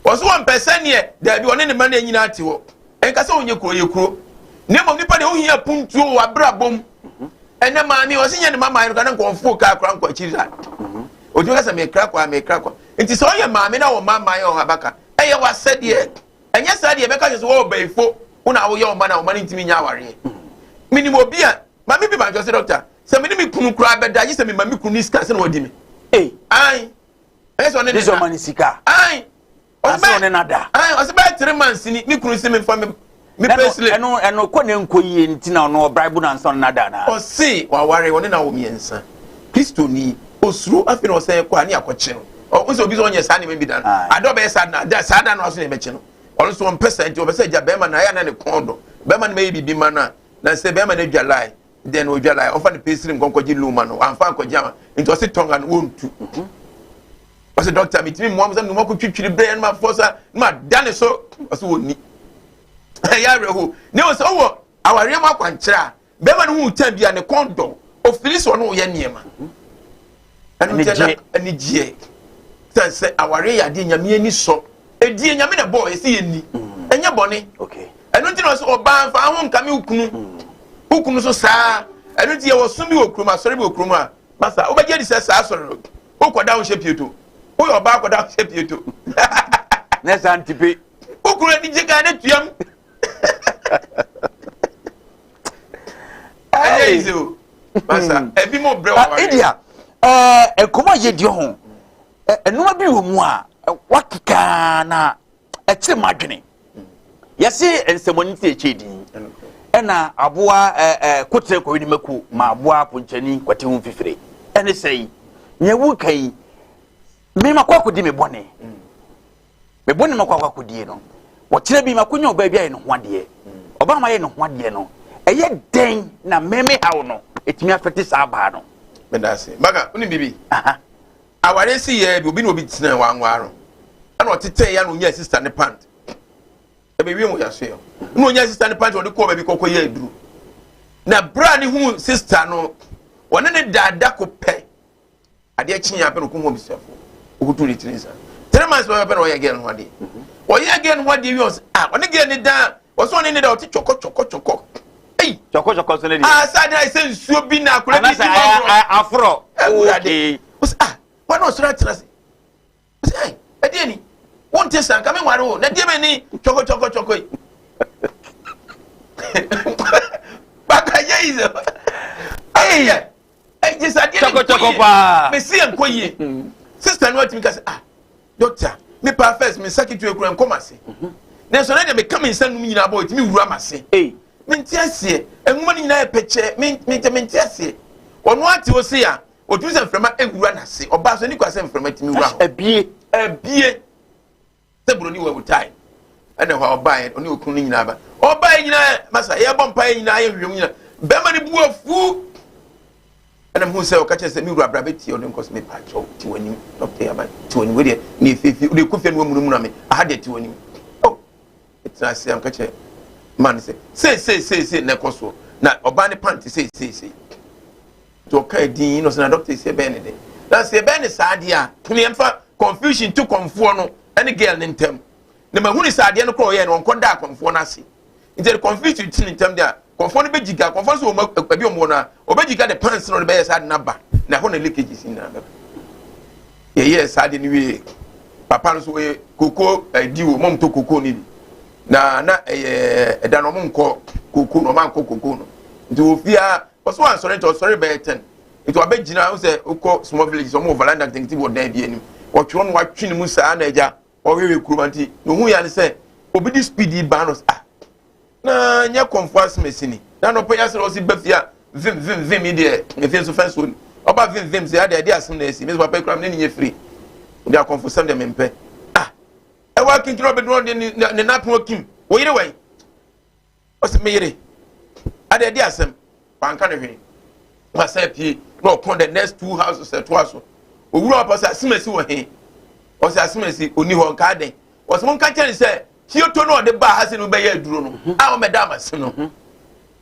wɔso wɔn pɛ sɛneɛ daabi ɔne ne ma no nyinaa te hɔ ɛnka sɛ wonyɛ kuro yɛ kuro na mmom nipa deɛ wohia puntuo wɔ abrabɔ mu ɛnɛ maame ɔse nyɛ ne ma maame no ka na nkɔmfoɔ kaa kora nkɔ akyiri da ɔtumi ka sɛ mekra kwa mekra kwa nti sɛ ɔyɛ maame na wɔ ma maame wɔ abaka ɛyɛ wasɛdeɛ ɛnyɛ saa deɛ ɛbɛka kyerɛ sɛ wɔwɔ bɛyifo wo na woyɛ ɔma na ɔma no ntumi nyɛ awareɛ menim obi a maame bi bankyɛ sɛ dɔkta sɛ mene me kunu koraa bɛda gye sɛ mema me kunu ne sika sɛ na wadi me ai ɛyɛ sɛ ɔne ne na ne sika ai ɔsɛ ɔne na da ai ɔsɛ bɛyɛ 3 months ni me kunu si me nfa me me pay slip ɛno ɛno kɔ ne nkɔ yie nti na ɔno ɔbraibu na nsa ɔne na da na ɔse waware ɔne na wɔ 3 kristoni osuro afei na ɔsɛn kɔ a ne akɔkye no ɔho sɛ obi sɛ ɔnyɛ saa nneɛma bi da no ade ɔbɛyɛ saa da da saa da no aso na ɛbɛkye no ɔno nso ɔmpɛ saa nti ɔbɛ sɛ gya bɛrima na ayɛ na ne kɔn dɔ bɛrima no bɛyɛ biribi ma no a na sɛ bɛrima no adwa lie then ɔdwa lie ɔfa ne pɛsiri nkɔnkɔgye loan ma no amfa ankɔgye ama nti ɔse tɔnga no wɔntu ɔse dɔkta metumi mmoa mo sɛ nnoma kɔtwitwiri berɛ no mafoɔ sa na mada ne so ɔse wɔnni ɛyɛ awerɛho ne wɔ sɛ wowɔ awareɛ mu akwankyerɛ a Bɛrima no hu tɛn bi a ne kɔn dɔ, ofili sɛ ɔne ɔyɛ nneɛma. Ɛno nti na anigyeɛ sɛ sɛ awareɛ yɛ adeɛ Nyame ani sɔ. Ɛdie Nyame na bɔɔ yɛsɛ yɛnni. Ɛnyɛ bɔne. Ɛno nti na ɔsɛ ɔbaa mfa ho nkame wo kunu. Wo kunu so saa. Ɛno nti yɛwɔ som bi wɔ kurom, asɔre bi wɔ kurom a, masa wobɛgye adi sɛ saa asɔre no wokɔda wo hyɛ pieto. Woyɛ ɔbaa kɔda wo hyɛ pieto. Ne saa ntipe. Wo kunu ani gye kaa ne tuam. Ɛnyɛ easy o. Masa ebi mo brɛ wɔ aware. India ɛɛ nkɔmɔ yɛ di ho. Nneɛma bi wɔ mu a wakeka na ɛkyerɛ mu adwene. Yɛse nsɛmɔni ti ɛkyɛ din. Ɛna aboa ɛɛ kotere kɔwe ne mako ma aboa ponkyɛni kwate ho mfifire. Ɛne sɛ yi nea woka yi me makɔ akɔdi me bɔne. Me bɔne makɔ akɔ akɔdie no, wɔkyerɛ bi makɔnya ɔbaa bi ayɛ ne ho adeɛ. Ɔbaa ma ayɛ ne ho adeɛ no, ɛyɛ dɛn na me me haw no ɛtumi afɛte saa baa no? Meda ase. Maka, wonim biribi? Awareɛ si yɛ bi, obi na obi tena wanware no. Ɛna ɔtetɛɛ ya na onyaa sista ne pant. Ɛbɛwie mu yaso yɛ. Na onyaa sista ne pant ɔde kɔɔ baabi kɔkɔ yɛ aduru. Na berɛ a ne hu sista no, wɔne ne daada ko pɛ. Adeɛ kyeeɛ ara pɛ na ɔkɔhu abusuafoɔ. Ɔkɔtuu ne tiri nsa. 3 months pɛpɛpɛ na ɔyɛ girl no ho adeɛ. Ɔyɛ girl no ho adeɛ wie ɔsɛ ah ɔne girl ne dan ɔsɛ ɔne ne da ɔte kyɔkɔ kyɔkɔ kyɔkɔ. Ei. Kyɔkɔ kyɔkɔ so ne deɛ. Ah sɛ adeɛ ayɛ sɛ nsuo bi na akwadaa bi di mu agorɔ. Aforɔ. Awurade. Ɔsɛ ah wɔn na ɔsɔre atena ase. Ɔsɛ ɛy ɛdeɛ ni wonte saa nka menware wo na deɛ bɛ ni kyɔkɔ kyɔkɔ kyɔkɔ yi. Baka yɛ yi sɛ. Ɛyɛ. Ɛgye sɛ adeɛ no nkɔ yie. Mesi yɛ nkɔ yie. Sista no atumi ka sɛ ah doctor me paa first me nsa ketewa kura nkɔ m'ase. Nanso ɛnɛ deɛ meka me nsa num nyinaa bɔ ɛtumi wura m'ase. Mente aseɛ. Nwoma no nyinaa yɛ pɛkyɛ. Mente mente aseɛ. Ɔno ate hɔ sei a ɔtumi sɛ mframa ɛwura n'ase. Ɔbaa so ani kwa sɛ mframa tumi wura hɔ. Abie. Abie. Sɛ buroni wɔ tae ɛna hɔ a ɔbaeɛ ɔne okunu no nyinaa ba ɔbaeɛ nyinaa masa yɛbɔ mpaeɛ nyinaa yɛ hwehwɛ mu nyinaa bɛrima no bu afu ɛna mehu sɛ ɔka kyerɛ sɛ me wura bra bɛtie ɔde nkɔ sɛ mepa kyɛw te w'anim dɔkta yɛ aba te w'anim wedeɛ ne ɛfiefie wode kɔ fie no wamunamuna me aha deɛ te w'anim oh ɛtena ase a meka kyerɛ ma no sɛ sei sei sei sei na ɛkɔ soɔ na ɔbaa ne pante sei sei sei Nti ɔkaa din na ɔsɛ na doctor esi ɛbɛn ne de. Na sɛ ɛbɛn ne saa adeɛ a, tumi ɛmfa confusion to kɔnfoɔ no ɛne girl ne ntɛm. Na ma huni sɛ adeɛ no korɔ ɔyɛ no ɔnkɔ daa kɔnfoɔ no ase. Nti ɛde confusion to ne ntɛm deɛ a, kɔnfoɔ no bɛgyi ga, kɔnfoɔ no sɛ wɔn baabi wɔn wɔ no a, ɔbɛgyi ga de pants na ɔde bɛyɛ saa ade no aba. Na ɛhɔ na leakages nyinaa bɛba. Yɛyɛɛ saa ade no wie. Papa no so ɔyɛ koko ɛdi wɔ mɔm tɔ koko no bi. Na na ɛyɛ ɛda no ɔmo nkɔ koko no, ɔmo ankɔ koko no. Nti wɔ fie a Ɔsɛ wansɔre nti ɔsɔre bɛyɛ 10. Nti wabɛgyina wo sɛ wokɔ small village sɛ ɔmo wɔ veranda nketenkete bi wɔ dan bi anim. Ɔtwerɛ no watwe ne mu saa na agya ɔwewe kurom nti na ohun ya ne sɛ obi de speed yi ba no ah na nyɛ kɔnfo asɛm esi ni. Na nɔpɛ yi asɛm ɔsi ba fie a vim vim vim yi deɛ efie nso fɛn so ni. Ɔba vim vim sɛ adeɛ ɛde asɛm na esi. Me sɛ papa ekura me ne ne nyɛ firi. Ɔde akɔnfo sɛm deɛ mempɛ. Ah ɛwɔ akinkyini ɔbɛduru ɔde ne ne napon akim. Wo yere wɛn? Ɔse me yere ade ɛde asɛm wanka ne hwee wasan apue na ɔkɔ the next two houses ɛtoa so owura ɔpɛ sɛ asemasi wɔ he ɔsɛ asemasi ɔni hɔ nka aden ɔsɛ mo nka kyerɛ ne sɛ kioto no ɔde baa ha sɛ no bɛyɛ aduro no a ɔmɛda amase no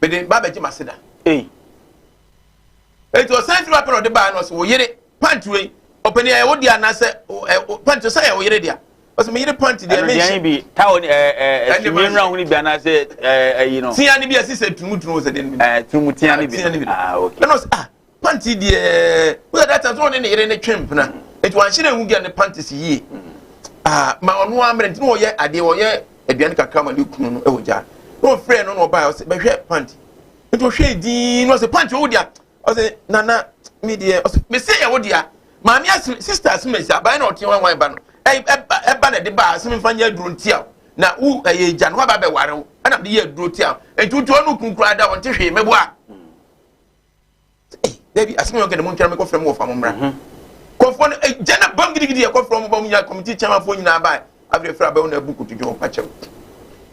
mede ba bɛgye m'ase da Enti ɔsan firi hɔ apɛ na ɔde baa no ɔsɛ wo yere pant wei ɔpɛni ɛyɛ wo deɛ anaasɛ ɛ pant sɛ ɛyɛ wo yere deɛ ɔsɛ me yere pant deɛ me nhyɛ bi tawo ni ɛɛ ɛɛ sumie nura ho ni bi anaasɛ ɛɛ ɛyi no tia ni bi ɛsi sɛ tunumu tunumu sɛ den bi ɛɛ tunumu tia ni bi tia ni bi ah okay ɛna ɔsɛ ah pant deɛ wosɛ data so ɔne ne yere ne twe mpena eti wanhyɛ na ehu bi a ne pant si yie ah ma ɔno amere nti na ɔyɛ adeɛ ɔyɛ aduane kakra ma ne kunu no ɛwɔ gya na ɔfrɛ no na ɔbaa ɔsɛ bɛhwɛ pant Nti ɔhwɛɛ dinn na ɔsɛ pant wo dea ɔsɛ nana me deɛ ɔsɛ mese yɛ wo dea maame asem sister asem asi aban na ɔte wanwan ba no ɛba na ɛde ba asem mfa nyɛ aduro ntia wo na wo ɛyɛ gya no waba bɛware wo ɛna mede yɛ aduro tia wo nti wotu ɔno kun koraa da ɔnte hwee mɛboa dabi asem yɛ ɔkɛ ne mo ntwɛn mekɔfrɛ mo wɔfa mo mmra kɔfoɔ no gya na bam gidigidi ɛkɔfrɛ mo ba mo nyinaa kɔmiti kyɛnmafoɔ nyinaa baa Afei fira bɛwo na abu kotodwe ɔpa kyɛw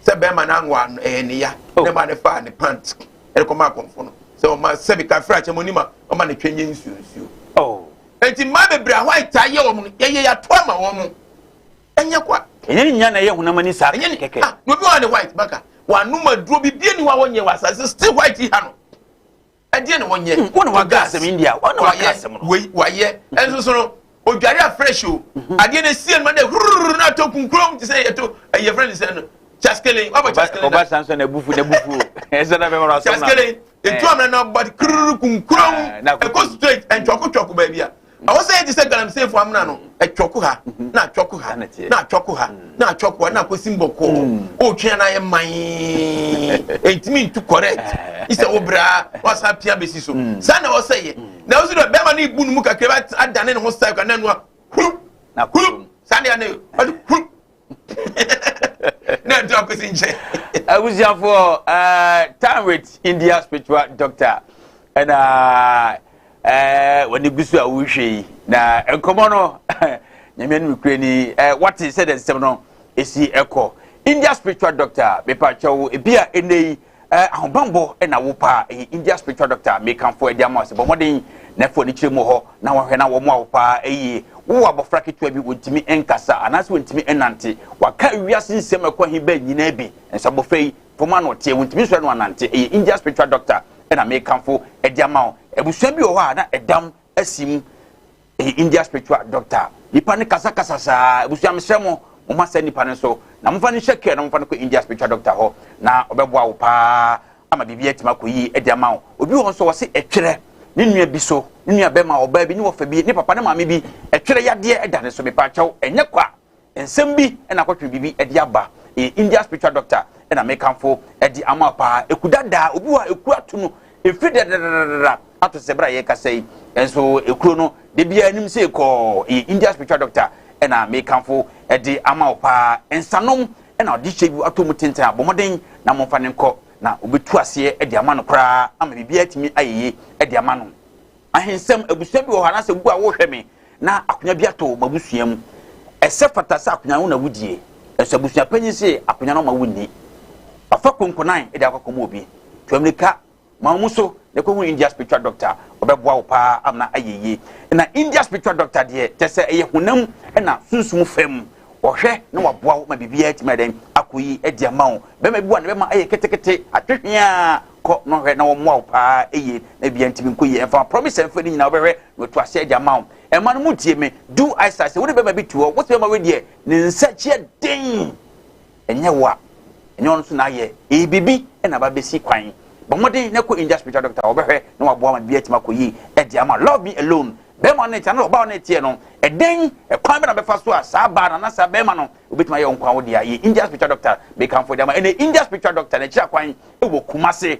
sɛ bɛrima no anwa no ɛyɛ ne ya oh. ne ma ne faa ne pant ɛde kɔma akɔmfo no sɛ ɔma sɛbi ka fira kyɛm onim a ɔma ne twɛ nyɛ nsuo nsuo oh. enti mmaa bebree a white ayɛ wɔn no yɛyɛ yɛato ama wɔn mo ɛnyɛ kwa ɛnyɛ ne nyinaa na ɛyɛ honam ani saa kɛkɛ ah na obi wɔ ne white baka wɔanom aduro bibie ni hɔ a wɔnyɛ wɔ asase still white yi ha no. Ɛdeɛ na wɔnyɛ. Wɔn na waka asɛm India, wɔn na waka asɛm no. Wei wayɛ ɛnso so no odware a fresh o. Adeɛ na esie no ma de hurururu na atɔ kunkurom te sɛ yɛto ɛyɛ fɛn sɛ no chaskele wabɔ chaskele na. Ɔba san so na ebufu na ebufu o. Ɛsɛ na bɛma asɛm na. Chaskele etu amena na ɔba kururu kunkurom ɛkɔ straight ɛntwɔko twɔko baabi a. Ɛwɔ sɛ yɛte sɛ galamseyfo amena no, ɛtwɔko ha, na atwɔko ha, na atwɔko ha, na atwɔko ha, na akɔsi mbɔkɔɔ. Wotwe a na ayɛ man, ɛntumi ntu correct. Isɛ wo braa, wasan pia bɛsi so. Saa na ɛwɔ sɛ yɛ. Na ɛwɔ sɛ dɛ bɛrima no ibu no mu kakra bi adane ne ho style kakra na ɛnoa huru, huru, saa deɛ ne ɔde huru. Na ɛntu akɔsi nkyɛn. Abusuafoɔ, time with India spiritual doctor ɛna wɔne gu so a wohwɛ yi na nkɔmmɔ no nyame anim kura ni wate sɛ dɛ nsɛm no ɛsi ɛkɔ. India spiritual doctor, mepakyɛw, ebi a ɛnɛ yi ahobanbɔ na wo paa ɛyɛ India spiritual doctor mekamfo ɛde ama sɛ bɔ mmɔden na ɛfo ani kyerɛ mu hɔ na wɔhwɛ na wɔn a wo paa ɛyie. Wowɔ abɔfra ketewa bi, wɔntumi nkasa anaasɛ wɔntumi nnante, waka wiase nsɛm ɛkɔ he bɛɛ nyinaa bi nso abɔfra yi fam ano ɔteɛ, wɔntumi nsɔre no anante, ɛyɛ India spiritual doctor ɛna mekamfo ɛde ama wo. Abusua bi wɔ hɔ a na ɛdam asi mu, ɛyɛ India spiritual doctor. Nipa no kasakasa saa, abusua mesrɛ mo, momma saa nipa no so na momfa no nhyɛ kɛ na momfa no kɔ India spiritual doctor hɔ na ɔbɛboa wo paa ama biribi atumi akɔ yie de ama wo. Obi wɔ hɔ nso wɔse ɛtwerɛ ne nua bi so, ne nua bɛrima, ɔbaa bi ne wɔfa bi, ne papa ne maame bi, ɛtwerɛ yadeɛ ɛda ne so. Mepaakyɛw, ɛnyɛ kwa, nsɛm bi ɛna akɔtwe biribi ɛde aba. Ɛyɛ India spiritual doctor ɛna mekamfo ɛde ama paa. Eku dadaa, obi wɔ a eku ato no efiri dadadadada ato sɛ bere a yɛkasa yi nso ekuro no de bia anim sɛ kɔɔ. Ɛyɛ India spiritual doctor ɛna mekamfo ɛde ama wo paa. Nsanom ɛna ɔde hyɛ bi ato mu tenten a, bɔ mmɔden na momfa ne nkɔ na obetu aseɛ ɛde ama no koraa ama biribiara atumi ayɛ yie ɛde ama no. Ahensɛm, abusua bi wɔ hɔ anaasɛ gu a wohwɛ me na akonnwa bi ato mo abusua mu, ɛsɛ fata sɛ akonnwa no na wodie, ɛnso abusua panyin se akonnwa no ma wonni, wafa konkonan de akɔ akɔma obi. Tu amirika ma wo mu so na kɔhu India spiritual doctor, ɔbɛboa wo paa amena ayɛ yie. Na India spiritual doctor deɛ kyɛ sɛ ɛyɛ honam na sunsum fam, ɔhwɛ na waboa wo ma biribiara atumi ayɛ dɛn akɔ yi adi ama wo. Bɛrima bi wɔ a ne bɛma ayɛ ketekete atwehwea, kɔ na ɔhwɛ na wɔmmoa wo paa ɛyie na biribiara ntumi nkɔ yie. Ɛmfa promise ɛmfa ne nyinaa, wobɛhwɛ na watu aseɛ de ama wo. Ɛma no mu tie me do isa sɛ wode bɛrima bi to hɔ, wosɛ bɛrima wei deɛ ne nsa kyeɛ den, ɛnyɛ wo a ɛnyɛ ɔno so na ayɛ, ɛyɛ biribi ɛna aba bɛsi kwan. Bɔ mmɔden na kɔ India spiritual doctor, wɔbɛhwɛ na waboa ma biribiara atumi akɔ yie ɛde ama. Love me alone, bɛrima no ɛte anaa ɔbaa no ɛteɛ no, ɛdɛn ɛkwan bɛ na bɛfa so a saa baa no anaa saa bɛrima no obɛtumi ayɛ wo nkwa wo deɛ. Yɛ India spiritual doctor mekamfo de ama. Ɛnɛ India spiritual doctor na ɛkyerɛ kwan ɛwɔ Kumase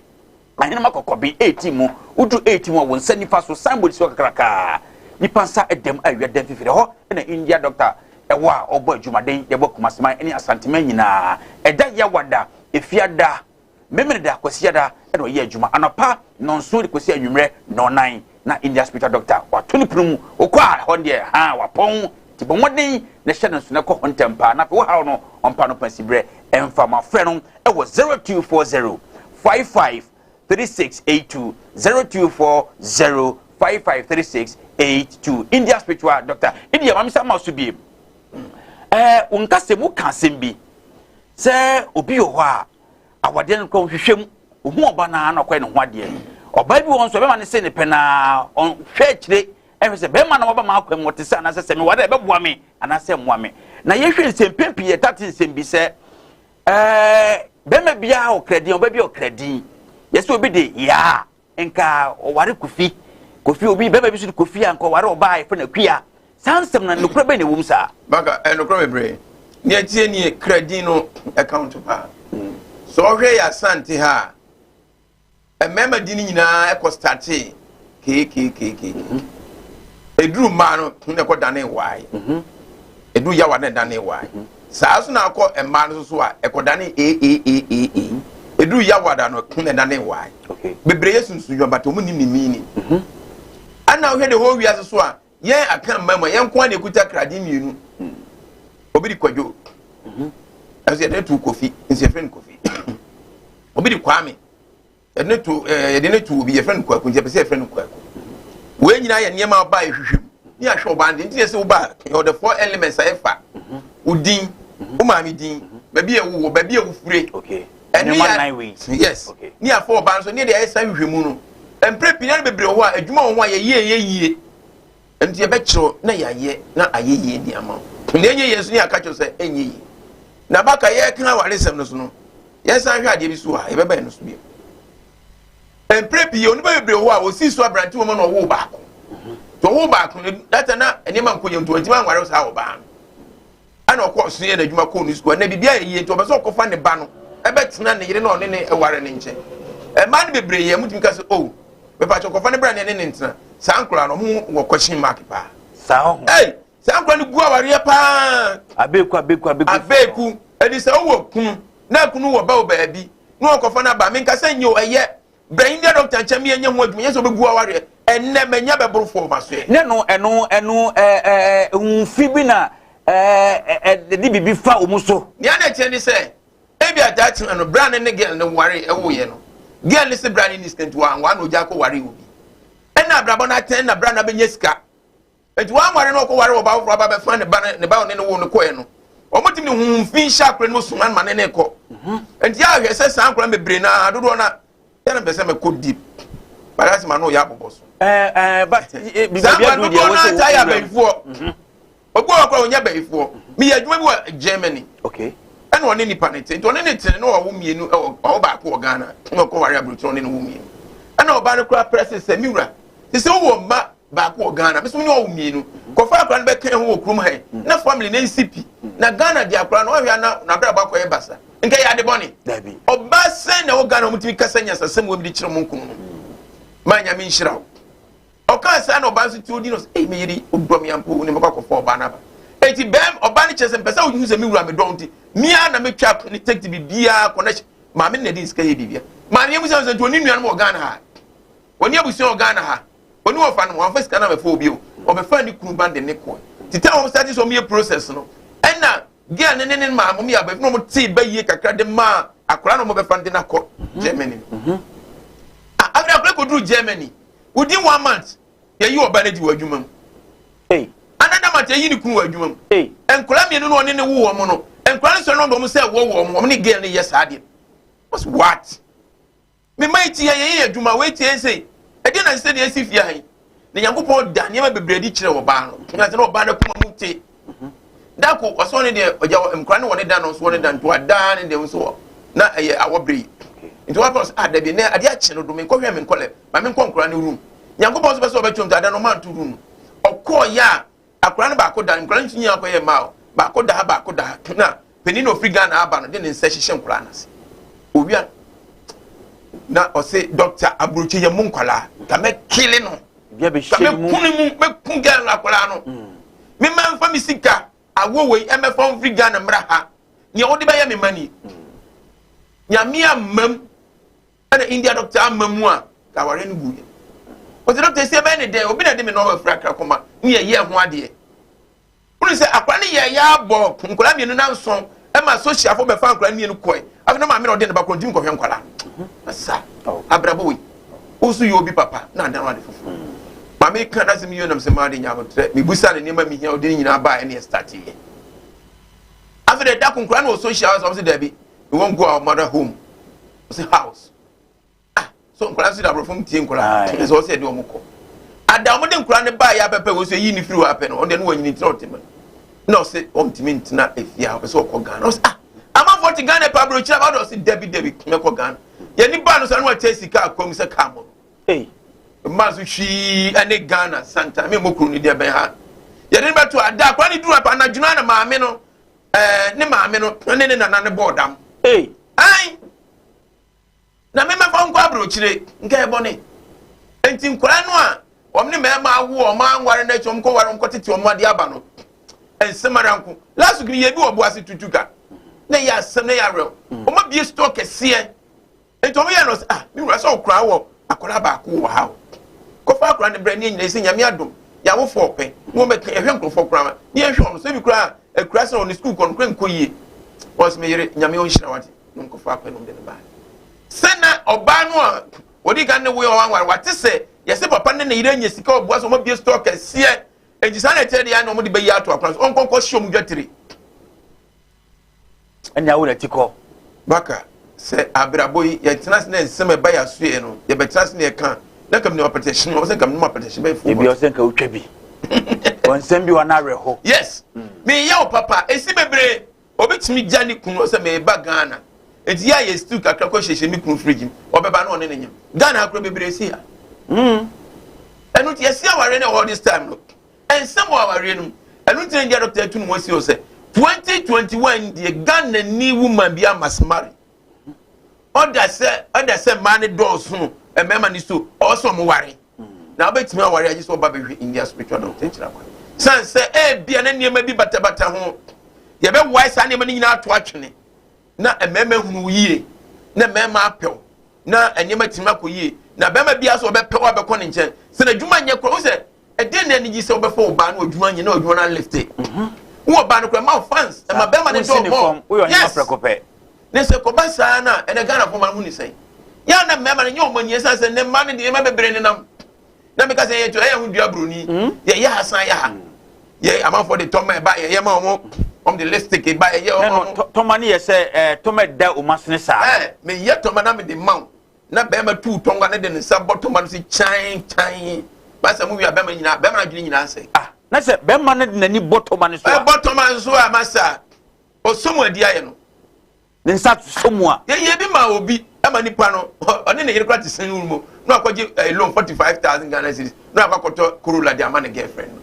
Ahenema Kɔkɔbe 18 mu. Woduru 18 mu a, wo nsa nifa so signboard si hɔ kakrakaa, nipa nsa ɛdɛm a awia dɛm fifiri hɔ ɛna India doctor ɛwɔ a ɔbɔ adwumaden de bɔ Kumaseman ne Asanteman nyinaa. Ɛda Yawada, Efiada, Memeneda, Kwasiada ɛna ɔyɛ adwuma anɔpa 7 de kɔsi anwummerɛ 9 na India spiritual doctor wato ne pono mu. Wokɔ a ɛhɔ deɛ ha wapɔn, nti bɔ mmɔden na hyɛ no nso na kɔ hɔ ntɛm paa na afei wohaw no ɔmpa no pasiberɛ ɛmfa ma. Frɛ no ɛwɔ 0240 55 3682, 0240 55 3682. India spiritual doctor India maame sɛ ama so biem. Wo nkasɛm woka asɛm bi sɛ obi wɔ hɔ a awadeɛ no kɔ nhwehwɛ mu, ohun ɔba naa na ɔkɔyɛ ne ho adeɛ. Ɔbaa bi wɔ nso ɔbɛma ne se ne pɛ naa ɔhwɛ akyire ɛhwɛ sɛ bɛrima na waba maa kwan mu ɔte sɛ anaasɛ sɛ meware ɛbɛboa me anaasɛ mmoa me. Na yɛhwɛ nsɛm pɛn pii, yɛtate nsɛm bi sɛ bɛrima biara ɔkra din, ɔbaa bi ɔkra din, yɛsɛ obi de yaa nka ɔware Kofi, Kofi obi bɛrima bi so de Kofi a nka ɔware ɔbaa yɛfrɛ no Akua. Saa nsɛm na nokorɛ bɛn na ɛwɔ mu saa? Baka ɛnokorɛ bebree. Nea ɛteɛ nie, kra din no ɛkaunto paa. Sɛ ɔhwɛ yɛ Asante ha a, mmarima din no nyinaa ɛkɔ startee keekeekeekee. Ɛduru mmaa no na ɛkɔ dane wae. Ɛduru yawa na ɛdane wae. Saa so na akɔ mmaa no so a ɛkɔ dane eeeee. Ɛduru yawa da no na ɛdane wae. Bebree yɛ sunsun but wɔn nim ne meaning. Ɛna wohwɛ the whole wiase so a, yɛn aka mma mu a, yɛn nko ara na ekuta krade mmienu. Obi de Kwadwo, ɛnso yɛde ne to Kofi, nso yɛfrɛ no Kofi. Obi de Kwame, yɛde ne to yɛde ne to obi, yɛfrɛ no Kwaku, nti yɛpɛ sɛ yɛfrɛ no Kwaku. Wei nyinaa yɛ nneɛma a ɔbaa ehwehwɛ mu ne ahwɛ ɔbaa no, nti yɛ sɛ ɔbaa yɛ the four elements a yɛfa wo din, wo maame din, baabi a ɛwowɔ, baabi a wofure. Ɛne yɛ yes, ne afɔ ɔbaa nso ne deɛ ayɛ saa hwehwɛ mu no. Mprɛ pii na bebree wɔ hɔ a adwuma wɔ ho a yɛyɛ ɛyɛ yie. Nti yɛbɛkyerɛw na yɛayɛ na ayɛ yie de ama wo. Nea ɛnyɛ yie nso ne yɛaka kyerɛ sɛ ɛnyɛ yie. Na baka yɛreka awaresɛm no so no, yɛsan hwɛ adeɛ bi so a yɛbɛba ɛno so bio. Mprɛ pii onipa bebree wɔ hɔ a wɔsii so aberante wɔ mu na ɔwoo baako. Nti ɔwoo baako no, data na nneɛma nkɔ yie nti wɔntumi anware saa ɔbaa no. Ɛna ɔkɔ so yɛ n'adwuma kɔɔ ne sukuu. Ɛnna biribi ayɛ yie nti ɔpɛ sɛ ɔkɔfa ne ba no ɛbɛtena ne yere na ɔne ne ɛware ne nkyɛn. Mmaa no bebree yɛ mutumi ka sɛ o oh, mepakyɛ kɔfa ne bra ne ne ne ntena. Saa nkwadaa no ɔmo wɔ question mark paa. Saa ho. Ɛy saa nkwadaa no gu awareɛ paa. Abeeku abeeku abeeku. Abeeku ɛdi sɛ ɔwɔ kunu na kunu wɔ ba wɔ baabi na ɔkɔfa no aba menkasa nyɛ o ɛyɛ Brɛ India doctor nkyɛn mi ɛnyɛ ho adwuma nyɛ sɛ ɔbɛgu awareɛ ɛnɛ manya bɛboro fɔɔ ma soɛ. Ne no ɛno ɛno ɛɛ ɛɛ nfi bi na ɛɛ ɛde biribi fa wɔn so. Nea na ɛteɛ ne sɛ ebi a daakye no bra ne ne girl no ware ɛwoyɛ no girl ne se bra ne ni sika nti wanwaa na ogya akɔ ware obi ɛna abrabɔ no atɛn na bra no abɛnya sika. Enti wanware na ɔkɔware ɔbaa foforɔ aba bɛfa ne ba ne ne ba ɔne ne wo no kɔɛ no, wɔtumi de honhom fi hyɛ akora no mu soma no ma ne ne kɔ. Mhm. Enti ahwɛ sɛ saa nkora bebree na dodoɔ na yɛn mpɛ sɛ mɛkɔ deep. But asɛ ma no yɛ abobɔ so. Ɛɛ ɛɛ but saa nkora dodoɔ na taa yɛ abayifoɔ. Mhm. Obi wɔ kora ɔnyɛ abayifoɔ. Meyɛ adwuma bi wɔ Germany. Okay. Ɛna ɔne nipa ne te nti ɔne ne te no ɔwo mmienu ɛwɔ ɔwo baako wɔ Ghana na ɔkɔ ware aburokyerɛ ɔne ne wo mmienu. Ɛna ɔbaa no kora prɛse sɛ mi wura te sɛ wowɔ mma baako wɔ Ghana me so me ne ɔwo mmienu kɔfa akora no bɛka ho wɔ kurom ha yi na family na nsi pi na Ghana de akora no ɔhwɛ ana n'abrabɔ akɔyɛ basa nka yɛ ade bɔne ɔbaa sɛn na ɛwɔ Ghana wɔn kasa nyansasɛm wɔm de kyerɛ wɔn nkunu no ma nyame nhyira wo ɔkaa saa na ɔbaa nso ti odi no sɛ ɛyi me yere ɔdɔ me ampo ne mɛkɔ akɔfa ɔbaa no aba eti bɛm ɔbaa no kyerɛ sɛ mpɛ sɛ wohu sɛ me wura me dɔn nti mia na metwa ne take biribiara connection maame no na ɛde nsika yɛ biribiara maame yɛ mu sɛ nti ɔne nuanom wɔ Ghana ha Ɔni abusua wɔ Ghana ha. Ɔni wɔfa no, wɔamfa sika no amɛfa obi o. Ɔbɛfaa ne kunu ba de ne kɔɛ. Ti time wɔn start sɛ wɔn yɛ process no, ɛna girl ne ne ne maame wɔn yɛ abɛɛfo na wɔn tee ba yie kakra de maa akwadaa na wɔn bɛfa no de no akɔ Germany no. Mhm. Ah, afei akwadaa kɔduru Germany within one month yɛyi ɔba no adi wɔ adwuma mu. Hey. Another month yɛyi ne kunu wɔ adwuma mu. Hey. Nkwadaa mmienu na ɔne ne wo wɔn no, nkwadaa no sɔrɔ na wɔn sɛ wɔ wɔn, wɔn ne girl no yɛ saa deɛ. What? Me mma yi ti yɛ yɛyɛ adwuma wei tie sei ɛdeɛ na sɛ deɛ ɛsi fie ha yi na nyankopɔn da nneɛma bebree adi kyerɛ ɔbaa no na sɛ na ɔbaa no akoma mu te dako ɔsɔn ne deɛ ɔgya nkora ne wɔ ne da no nso wɔ ne da nto adaa ne deɛ nso wɔ na ɛyɛ awɔ bere yi nti wɔn afɔ sɛ ah dabi nɛ adeɛ akye no do menkɔhwɛ me nkɔlɛ ma menkɔ nkora ne room nyankopɔn nso bɛ sɛ ɔbɛtwam nti ada no ɔma nto room ɔkɔɔ yɛ a Akwadaa no baako da, nkwadaa no nso nyinaa kɔyɛ mmaa o. Baako da ha, baako da ha. Na panin na ofiri Ghana aba no de ne nsa hyehyɛ nkwadaa no ase. Owia na ɔse dɔkta aburokyi yɛ mu nkwadaa ka mɛ kele no ka mɛ kun ne mu mɛ kun gɛn no akwadaa no mm. me ma nfa mi sika awo wei ɛmɛfa nfiri Ghana mmra ha nea wɔde bɛyɛ me ma ni mm. nyame amam Ɛna India doctor amma mu a, ka awareɛ no guiɛ. Ɔsɛ doctor esi ɛbɛyɛ ne dɛn? Obi na ɛde me nɔɔma firi akra kɔma ne yɛyɛ ho adeɛ. Wone sɛ akora no yɛ yɛ abɔ nkwadaa mmienu na nson ɛma socialfo bɛfa nkwadaa mmienu kɔɛ. Afei na maame na ɔde ne ba kɔ ntumi nkɔhwɛ nkwadaa. Masa abrabɔ wei. Woso yɛ obi papa na adan ade foforɔ. Maame ka n'asɛm yie nam sɛ maa de nya abotrɛ. Mebusa ne nneɛma mehia ɔde ne nyinaa baa ɛne ɛstarteeɛ. Afei de da ko nkwadaa no wɔ social house ɔmo sɛ daabi. We won't go our mother home. Ɔsɛ house. Ah, so nkwadaa nso de aborɔfo mu tie nkwadaa. Ɛsɛ ɔsɛ ɛde wɔn kɔ. Ada wɔn de nkwadaa no baa yɛ apɛpɛ wɔn nso eyi ne firi hɔ apɛ no ɔno deɛ no wɔnyini ntena ɔte mu. Na ɔsɛ ɔntumi ntena efie a ɔpɛ sɛ ɔkɔ Ghana. Ɔsɛ ah, amanfoɔ te Ghana pa aburokyire aba ɔsɛ dabi dabi mɛkɔ Ghana. Yɛn ni baa no sɛ ɔno ɔkyɛ sika akɔ mu sɛ kaa mo no. Ei. Mmaa nso hwii ɛne Ghana santan mi mo kuro no deɛ bɛn ha. Yɛde no bɛto ada akwadaa no duru apa anadwo na maame no. ɛɛ ne maame no ne ne nana no bɔɔ dam. Ei. Ae. Na me mɛfa nkɔ aburokyire nka ɛbɔ ne. Nti nkwadaa no a wɔn ne mmarima awo wɔn anware no akyi wɔn kɔ ware wɔn kɔ tete wɔn adeɛ aba no nsɛm ara nko. Last week yɛ bi wɔ Boase tutu ka na ɛyɛ asɛm na ɛyɛ awerɛw. Wɔn abie store kɛseɛ. Nti ɔmo yɛ no sɛ ah me wura sɛ ɔkora wɔ akwadaa baako wɔ ha o kɔfa akwadaa no brɛ ne nyina sɛ nyame adom yɛawofo ɔpɛ na wɔn bɛka yɛhwɛ nkurɔfoɔ koraa ma ne yɛhwɛ wɔn so ebi koraa akura sɛ ɔne sukuu kɔ no koraa nkɔ yie wɔn sɛ me yere nyame ɔnhyira wate na nkɔfa akwadaa no de no baa sɛ na ɔbaa no a wɔde kan ne wo yɛ ɔwanware wate sɛ yɛsɛ papa ne ne yere anya sika ɔboa sɛ wɔn abie store kɛseɛ nti saa na ɛkyerɛ deɛ na wɔn de bɛyi ato akwadaa so ɔnkɔnkɔ hyɛ wɔn dwatire. Ɛnna wo na ti kɔ. Baka, sɛ abrabɔ yi, yɛtena ase na nsɛm a ɛba yɛn asoɛe no, yɛbɛtena ase na yɛka a, Na nka menim apɛtɛhye no, ɔsɛ nka menom apɛtɛhye bɛyɛ fo. Ebi ɔsɛ nka wotwa bi. Ɔnsɛm bi wɔ n'awerɛho. Yes. Meyɛ wo papa. Esi bebree. Obi tumi gya ne kunu ɔsɛ meba Ghana. Eti yɛ ayɛ stew kakra kɔ hyehyɛ me kunu fridge mu. Ɔbɛba na ɔne ne nyam. Ghana ha kura bebree si ha. Ɛno nti yɛsi awareɛ no ɛwɔ this time no. Ɛnsɛm wɔ awareɛ no mu. Ɛno nti na India doctor atu ne ho asi hɔ sɛ 2021 deɛ Ghana ni woman bi must marry. Ɔda sɛ ɔda sɛ mmaa no dɔɔso mmarima no so ɔwɔ sɛ ɔmo ware. Na wobɛtumi aware agye sɛ ɔba bɛhwɛ India spiritual doctor nkyerɛ kwan. San sɛ ebia na nneɛma bi batabata ho. Yɛbɛwae saa nneɛma no nyinaa ato atwene na mmarima hunu wo yie na mmarima apɛw na nneɛma tumi akɔ yie na barima biara sɛ ɔbɛpɛw abɛkɔ ne nkyɛn sɛ n'adwuma nyɛ korɔ wo sɛ ɛdɛn na anigye sɛ wobɛfa wo baa na adwuma nyɛ na adwuma no alifte wowɔ baa no korɔ ɛma wo fans ɛma bɛrima no dɔ mɔ yes ne sɛ kɔba saa no a ɛnɛ Ghana fo ma no ho ne sɛn yɛ na mmarima no nyɛ ɔmo ani ɛsiane sɛ ne mma no de nneɛma bebree nenam na meka sɛ yɛto ɛyɛ ho dua buroni yɛyɛ ha san yɛ ha yɛ amanfoɔ de tɔma ɛba yɛyɛ ma ɔmo ɔmo de lipstick ba yɛyɛ ɔmo tɔma no yɛ sɛ ɛɛ tɔma ɛda ɔmo asene saa ɛɛ meyɛ tɔma na mede ma wo na bɛrima tu tɔnga ne de ne nsa bɔ tɔma no si kyan kyan masa mu wia bɛrima nyinaa bɛrima adwene nyinaa sɛ ah na sɛ bɛrima no de n'ani bɔ tɔma no so a ɛbɔ tɔma no so a masa ɔsɔmu adi ayɛ no ne nsa sɔ mu a yɛyɛ bi ma obi ɛma nipa no ɔne ne yere kora te sɛn mu na wakɔgye ɛɛ loan 45,000 Ghana cedis na wakɔtɔ Corolla de ama ne girlfriend no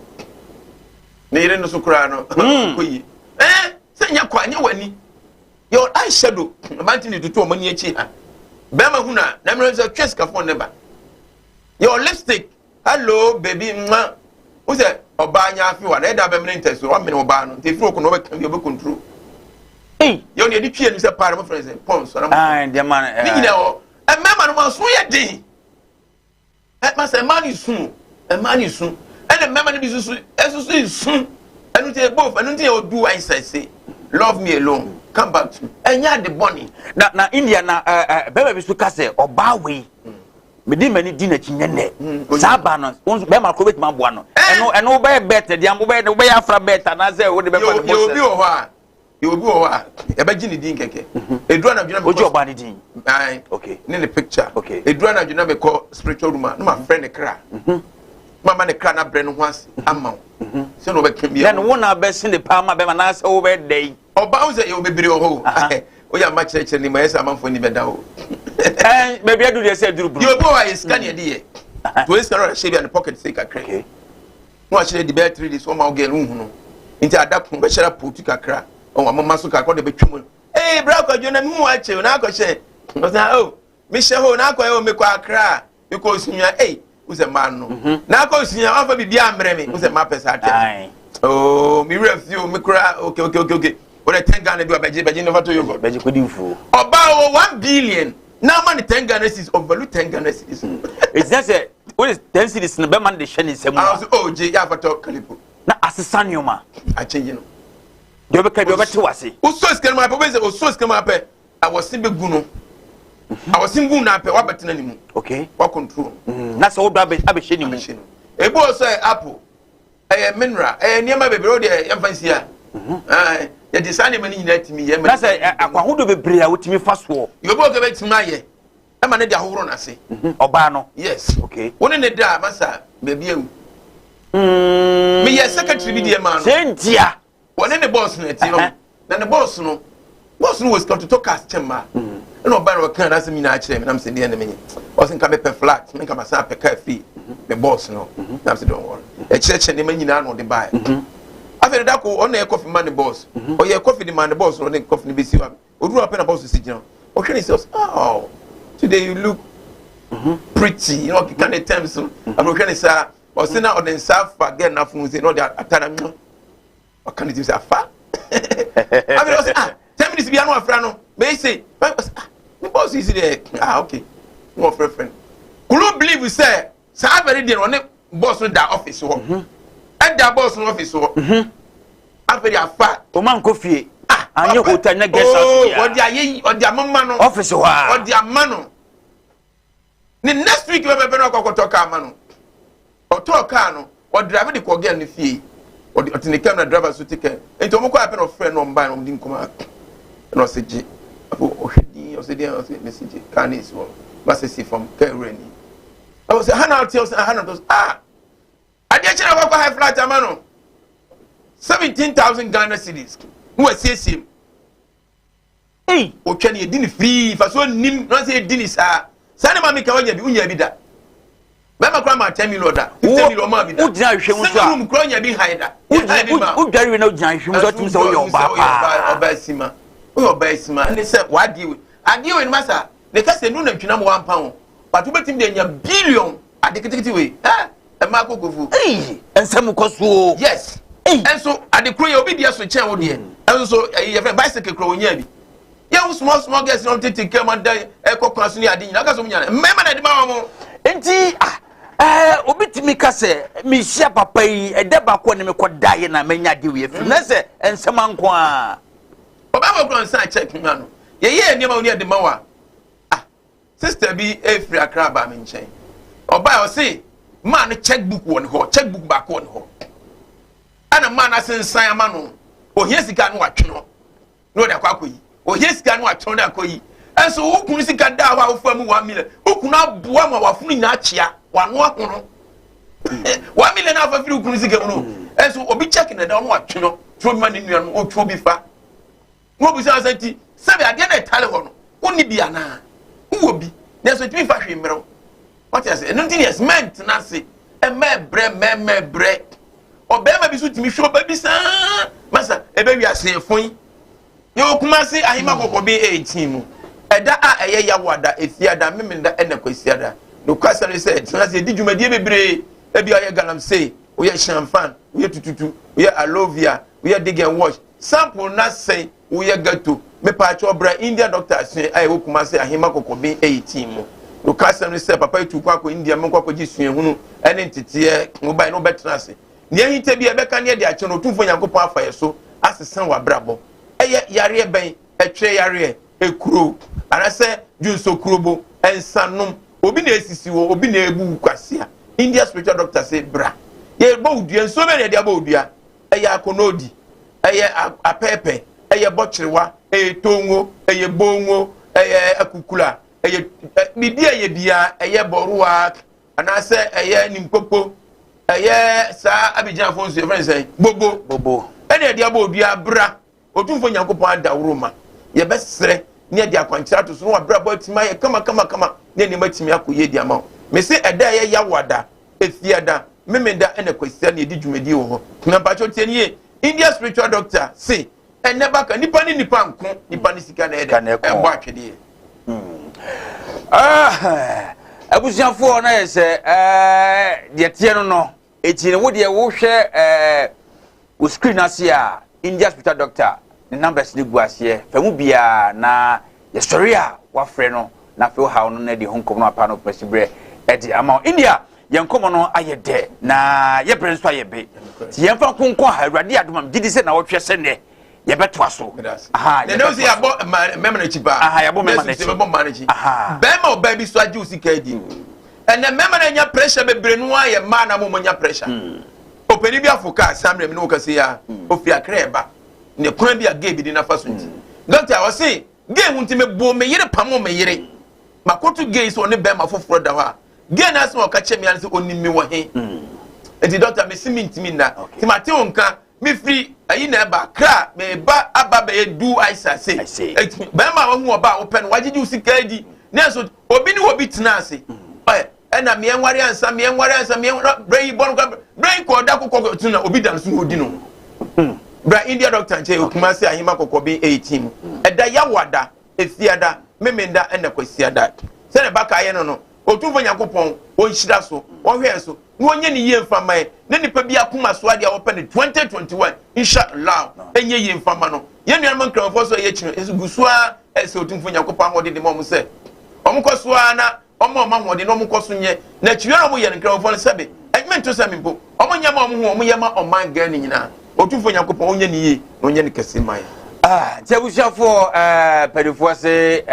ne yere no so koraa no kɔ yie ɛɛ sɛ nyɛ kɔ anyɛ w'ani yɛ eye shadow ɔbante ne tutu ɔmo ani akyi ha bɛrima hu na na mmerɛ sɛ twɛ sikafoɔ ne ba yɛ lipstick, hello baby, mma wo sɛ ɔbaa nya afe wa na ɛda bɛmene ntɛ so wamene ɔbaa no nti efiri okɔ na ɔbɛka bi ɔbɛ control Ei. Yɛ ɔne yɛde twi anim sɛ paara mo frɛ sɛ pons ɔna mo Ah, deɛ ma no ne nyinaa wɔ mmarima no mo aso yɛ den. Ɛ masa mmaa no su, mmaa no su, ɛna mmarima no bi soso ɛsoso nsu. Ɛno nti both ɛno nti yɛ odu ayisa se love me alone, come back to ɛnyɛ ade bɔne. Na India na ɛɛ ɛɛ bɛrima bi so ka sɛ ɔbaa wei mede m'ani di n'akyi nyɛ nnɛ saa ba no wɔn nso bɛrima koro bɛtumi aboa no. Ɛno wobɛyɛ bet deɛ wobɛyɛ afra bet anaasɛ wode bɛfa ne yɛ obi bɔ wɔ hɔ a yɛ obi wɔ hɔ a yɛbɛgye ne din kɛkɛ eduru anadwo na mekɔ wogye ɔbaa ne din? Ayi. Okay. Ne picture. Okay. Eduru anadwo na mekɔ spiritual room a na ma frɛ ne kra ma ma ne kra na brɛ ne ho ase ama wo sɛ na ɔbɛka bi. Na no wo na bɛse ne paa ma bɛrima anaasɛ wobɛyɛ dɛ yi? Ɔbaa wo sɛ yɛwɔ bebree wɔ hɔ o. Woyɛ ama kyerɛkyerɛ ne ma yɛ sɛ amanfoɔ ni bɛda o. Baabi aduru deɛ sɛ aduru bunu. Yɛ obi wɔ hɔ a yɛ sika ne yɛde yɛ to yɛ sika no ɔhyɛ bi a ne pocket sɛ kakra na wahyɛ de bɛyɛ 3 days ɔma wo girl nhu no nti ada ko bɛhyɛ da pootu kakra ɔwɔ amoma so kakra ɔde bɛtwa mu ee bra akɔdwo na mehu akyɛw na akɔhyɛ ɔsɛ o mehyɛ hɔ na akɔyɛ o mekɔ akra mekɔ osua ei wosɛ mmaa no na akɔ osua wafa biribi ammerɛ me wosɛ mmaa pɛ saa tɛ ooo me wura fi o me kura okay, wọ́n 10 Ghana bi wa bɛgye bɛgye ne fa to yogurt. Bɛgye kɔdi nfuo. Ɔbaa wɔ 1 billion na ama ne 10 Ghana cedis of value 10 Ghana cedis. Ɛgyina sɛ wode 10 cedis no bɛma no de hyɛ ne nsam a a ɔsɛ o gye yɛ afatɔ kalipo. Na asesa nneɔma. Akyɛngye no. Deɛ wobɛka bi ɔbɛte wase. Wosɔ sika no mu apɛ wobɛsɛ osɔ sika mu apɛ awɔse bɛgu no awɔse gu no apɛ wabɛtena ne mu. Wa control. Na sɛ wodɔ abɛhyɛ ne mu. Abɛhyɛ no ebi wɔ sɛ apple ɛyɛ mineral ɛyɛ nneɛma bebree o deɛ yɛmfa nsi a yɛde saa nneɛma no nyinaa tumi yɛ. Na sɛ akwahodo bebree a wotumi fa soɔ. Yɛ obi wɔ kɛ bɛtumi ayɛ ɛma ne de ahohoro n'ase. Ɔbaa no. Yes. Wo ne ne da a masa baabi awu. Meyɛ secretary bi deɛ maa no. Sɛ ntia. Wɔne ne boss no ɛte hɔ na ne boss no wɔ sika ɔtotɔ cars kyɛn mmaa ɛna ɔbaa na ɔka n'asɛm nyinaa kyerɛ me nam sɛ deɛ ne menye ɔsɛ nka mepɛ flat me nka masan apɛ car fii me boss no nam sɛ don't worry ɛkyerɛkyerɛ nneɛma nyinaa na ɔde baeɛ. Afei deda ko ɔna yɛ coffee ma ne boss ɔyɛ coffee de ma ne boss no ɔde coffee no bɛsi hɔ oduru apɛ na boss si gyina ɔhwɛ ne sɛ ɔsɛ, "Oh, today you look pretty," na ɔkeka ne terms no. Afei ɔhwɛ ne saa ɔsɛ na ɔde nsa afa girl n'afunu sɛ na ɔde atara mu ɔka ne ti sɛ afa. Afei ɔsɛ ah 10 minutes bi ano afra no mɛ ese ɔsɛ ah ne boss yi si deɛ ah okay na ɔfrɛfrɛ no kulu believe sɛ saa abɛre deɛ no ɔne boss no da office hɔ ɛda boss no office hɔ. Afei de afa. Ɔma nkɔ fie anyɛ hotel nyɛ guest house ooo biara. Ɔde ayɛ yi ɔde amama no. Office hɔ a. Ɔde ama no ne next week bɛbɛbɛ no akɔ akɔtɔ kaa ma no. Ɔtɔɔ kaa no ɔdrive de kɔ girl no fie. Ɔde ɔte ne kaa mu na driver so te kaa nti ɔmo kɔ apɛ na ɔfrɛ no ɔmba na ɔmo di nkɔmɔ ɛna ɔsɛ gye. Afɔ ɔhwɛ din ɔsɛ deɛ ɔsɛ mesi gye kaa ne esi hɔ ma sɛ si fam kaa ewura ni. Ɛwɔ sɛ ha na ɔte, ɔsɛ ha na ɔte. Ah, adeɛ kyerɛ akɔkɔ high flat ama no 17,000 Ghana cedis na wasiesie mu. Ei! Otwa ne yɛdi ne firii fa so nim na sɛ yɛdi ne saa saa ne ma meka wanya bi wonya bi da bɛma kora ma 10 million da 50 million ma bi da. Wogyina ahwehwɛ mu so a room kora nya bi han da. Wodware wie na wogyina ahwehwɛ mu so atumi sɛ woyɛ ɔbaa paa. Ɔbaa sima, woyɛ ɔbaa sima ne sɛ wadeɛ wei adeɛ wei no ma saa ne ka sɛ nu na ntwena mu wampa ho but wobɛtumi de anya billion ade ketekete wei ɛ ɛma akokofo. Ei, nsɛm kɔ so o. Yes. Ɛnso ade koro yɛ obi deɛ so kyɛn wo deɛ. Ɛnso ɛyi yɛfrɛ bicycle koro onyaa bi. Yɛn ho small small girls na wɔn tete kɛm ada ɛkɔ kwan so ne ade nyinaa ɔka so wɔn nyinaa mmarima na ɛde ma wɔn. Nti ah ɛɛ obi tumi ka sɛ mehyia papa yi ɛda baako a ne mekɔ da yɛ na manya ade wei afiri na sɛ nsɛm anko a. Ɔbaa wɔ kura nsa check mu ano yɛyɛ nneɛma wɔn yɛ de ma wa. Ah, sister bi efiri Accra baa me nkyɛn. Ɔbaa, ɔse maa no check book wɔ ne hɔ, check book baako wɔ ne hɔ. Ɛna maa no asensan ama no. Ohia sika no watwe no na ɔde akɔ akɔyi. Ohia sika no watwe no akɔyi. Ɛnso wo kunu sika da hɔ a wofa mu 1 million. Wo kunu aboa ma wafunu nyinaa akyea, wano ahono. 1 million afa firi wo kunu sika mu no. Ɛnso obi check na ɛda hɔ no watwe no. Turo bi ma ne nua no, otwo bi fa. Na obi sɛ asɛ nti sɛbi adeɛ na ɛtale hɔ no wonni bi anaa wowɔ bi nanso ɛtumi fa hwee mmerɛw wate ase. Ɛno nti ne yɛ mɛntena ase ɛmɛ brɛ mɛmɛ brɛ. Ɔbɛrima bi so tumi hwɛ ɔba bi saa masa ɛbɛwi ase ɛfon yɛ Okumase ahema kɔkɔbe 18 mu ɛda a ɛyɛ Yawoada, Efiada, Memenda ɛna Kwasiada. Nokwasɛm ne sɛ tena ase yɛdi dwumadie bebree. Ebi a ɔyɛ galamsey, woyɛ shamfan, woyɛ tututu, woyɛ alovia, woyɛ dig and wash sample na sɛn woyɛ ghetto, mepaakyɛw bra India doctor asua a ɛwɔ Kumase ahema kɔkɔben 18 mu. Nokwasɛm ne sɛ papa yi tu kwan akɔ India menkɔ akɔgye suahunu ne nteteɛ. Wobae na wobɛtena ase nea ahinta bi a ɛbɛka ne ɛde akyɛ no Otumfoɔ Nyankopɔn afa yɛ so asesa w'abrabɔ. Ɛyɛ yareɛ bɛn? Ɛtwerɛ yareɛ, ekuro anaasɛ dwonsokurobo, nsanom, obi na esisi wɔ obi na ebu wo kwasia. India spiritual doctor se bra yɛbɔ wo dua. Nsuo bɛn na yɛde abɔ wo dua? Ɛyɛ akonodi, ɛyɛ apɛɛpɛ, ɛyɛ bɔkyerewa, ɛyɛ tongo, ɛyɛ bongo, ɛyɛ akukula, ɛyɛ biribi a ɛyɛ biara, ɛyɛ bɔrowa anaasɛ ɛyɛ nimpopo, ɛyɛ saa Abidjanfo nso yɛfrɛ no sɛ bobo. Bobo. Ɛna yɛde abɔ odua. Bra, Otumfoɔ Nyankopɔn adaworo ma yɛbɛsrɛ ne yɛde akwankyerɛ ato so na wabrabɔ atumi ayɛ kama kama kama ne nneɛma atumi akɔ yie di ama wo. Mese ɛda a ɛyɛ Yawoada, Efiada, Memeda ɛna Kwasia ne yɛdi dwumadie wɔ hɔ. Na mpakyɛw tie ne yie, India spiritual doctor se ɛnɛ baka nipa ne nipa nko, nipa ne sika na ɛdɛ ɛbɔ atwedeɛ. Ah, abusuafoɔ, na yɛ sɛ deɛ teɛ no eti no wo deɛ wohwɛ wo screen ase a, India spiritual doctor ne numbers ne gu aseɛ fa mu biara na yɛsɔre a wafrɛ no na afei wohaw no na de ho nkɔmmɔ no apa no pɛsi berɛ ɛde ama wo. India, yɛn nkɔmmɔ no ayɛ dɛ na yɛbrɛ nso ayɛ be nti yɛmfa nkonko ha. Awurade adom a megye di sɛ na wɔtwɛ sɛ nnɛ yɛbɛtoa so. Aha, na ɛnɛ sɛ yɛabɔ mmarima n'akyi paa. Aha, yɛabɔ mmarima n'akyi. Yɛbɛbɔ mmaa n'akyi. Bɛrima ɔbaa bi so agye wo sika adi. Ɛnɛ mmarima no anya pressure bebree no a yɛ mmaa na mo anya pressure. Ɔpanin bi afo kaa saa mmerɛ mi ne wo kasa yi a ofi Akra ɛba ne kwan bi a gay bi di nafa so nti doctor ɔse gay ho nti mebo me yere pamo me yere makoto gay sɛ ɔne bɛrima foforɔ da hɔ a gay no asɛm a ɔka kyerɛ me ano sɛ ɔnim me wɔ he nti doctor mesi me ntumi nna nti mate wo nka mefiri ayi na ɛba kra meba aba bɛyɛ du aisa se bɛrima a wahu ɔba a wopɛ no wagyegye wo sika adi nanso obi ne obi tena ase ɛ ɛna mmea nware ansa, mmea nware ansa, mmea nware brɛ yi bɔ no kora brɛ yi kɔ ɔda kokɔ tena na obi da no so na odi no. Bra India doctor nkyɛn, Okuma se ahema kɔkɔben 18 mu ɛda Yawoada, Efiada, Memenda ɛna Kwasiada. Sɛdeɛ baka ayɛ no, Otumfoɔ Nyankopɔn ɔnhyira so, ɔhwɛɛ so na ɔnyɛ ne yie mfa ma yɛ na nipa bi akoma so adeɛ a wɔpɛ no 2021 inshallah ɛnyɛ yie mfa ma no. Yɛn nuanom nkramofoɔ so a ɛyɛ akyi no ɛso gu so ara ɛsɛ Otumfoɔ Nyankopɔn ahoɔden de ma wɔn sɛ wɔn kɔ so ara na wɔn a wɔn ahoɔden na wɔn kɔ so nyɛ na akyiri a wɔn yɛ no nkramofoɔ no sɛbe ɛnyɛ nto sɛ mpo wɔn nyɛ ma wɔn ho, wɔn yɛ ma ɔman Ghana nyinaa. Otumfoɔ Nyankopɔn ɔnyɛ ne yie na ɔnyɛ ne kɛse ma yɛn. Ah, nti abusuafoɔ, mpanimfoɔ se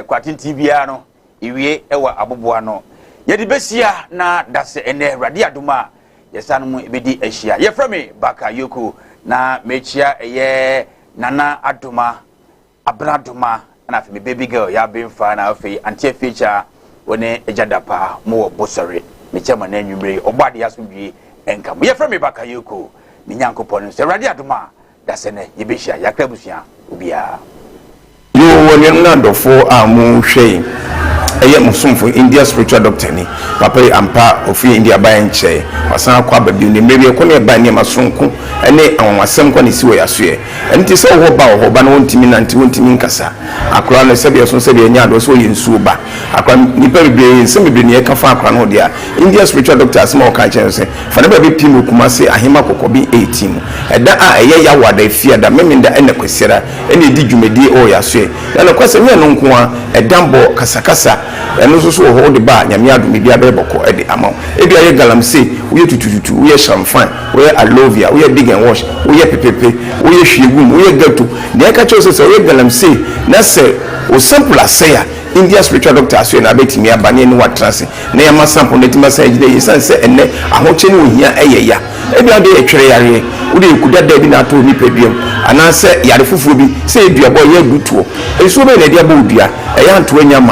kwatenten biara no ewie ɛwɔ aboboa no. Yɛde bɛhyia na dasɛ ɛnɛ Awurade adom a yɛsan mu bɛdi ahyia. Yɛfrɛ me Baka Yoko na mekyia ɛyɛ Nana Adoma, Abena Doma, ɛna afei me baby girl yɛ Abemfa, na afei Auntie Afiecha. Wo ne Agya Dapaah mo wɔ Bosɔre. Mekyɛ mo ɛnɛ anwummere yi. Ɔbɔ adeɛ asomdwie nka mo. Yɛfrɛ me Bakayoko. Me Nyankopɔn no sɛ Awurade adom a, dasɛ nɛ yɛbɛhyia. Yɛakra abusua, obiara. Yoo anuanom ne adɔfoɔ a mo hwɛ yi ɛyɛ mo somfo India spiritual doctor ni papa yi ampa ɔfiri India baeɛ nkyɛɛ wasan akɔ aba bio ne mmerɛ bi ɛkɔ ne ɛba nneɛma soronko ɛne anwanwasɛm kɔ ne si wɔ yasoɛ ɛno nti sɛ wowɔ ba wɔ hɔ ba no wɔntumi nante wɔntumi nkasa akora no sɛdeɛ ɛso sɛdeɛ ɛnyɛ adoɔ sɛ ɔyɛ nsuo ba akora no nnipa bebree nsɛm bebree ne ɛka fa akora no ho deɛ a India spiritual doctor asɛm a ɔka kyerɛ no sɛ fa ne bra bɛpiem wɔ Kumasi Ahema Kɔkɔben 18 mu ɛda a ɛyɛ Yawoada Efiada Memenda ɛna Kwasiada ɛna ɛdi dwumadie ɛwɔ yasoɛ na nokwasɛm nyɛ ɛno nko ara ɛdanbɔ kasakasa ɛno nso so wɔ hɔ wode ba a Nyame adom biribiara bɛyɛ bɔkɔ ɛde ama wo ebia woyɛ galamsey woyɛ tutututu woyɛ shamfan woyɛ alovia woyɛ dig and wash woyɛ pepepe woyɛ hwiegum woyɛ ghetto deɛ ɛka kyerɛ wo sɛ sɛ woyɛ galamsey na sɛ wo sample asɛe a India spiritual doctor asoɛ na abɛtumi aba ne yɛne wo atena ase na yɛama sample no atumi asan agyina yie ɛsiane sɛ ɛnnɛ ahokyere ne ohia ɛyɛ ya. Ebia wode yɛ twere yareɛ, wode yɛ kudadaa bi na atɔ wo nipadua mu, anaasɛ yare foforɔ bi sɛ yɛ duabɔ, ɛyɛ adutoɔ. Nsuo bɛn na ɛde abɔ wo dua? Ɛyɛ anto anya ma.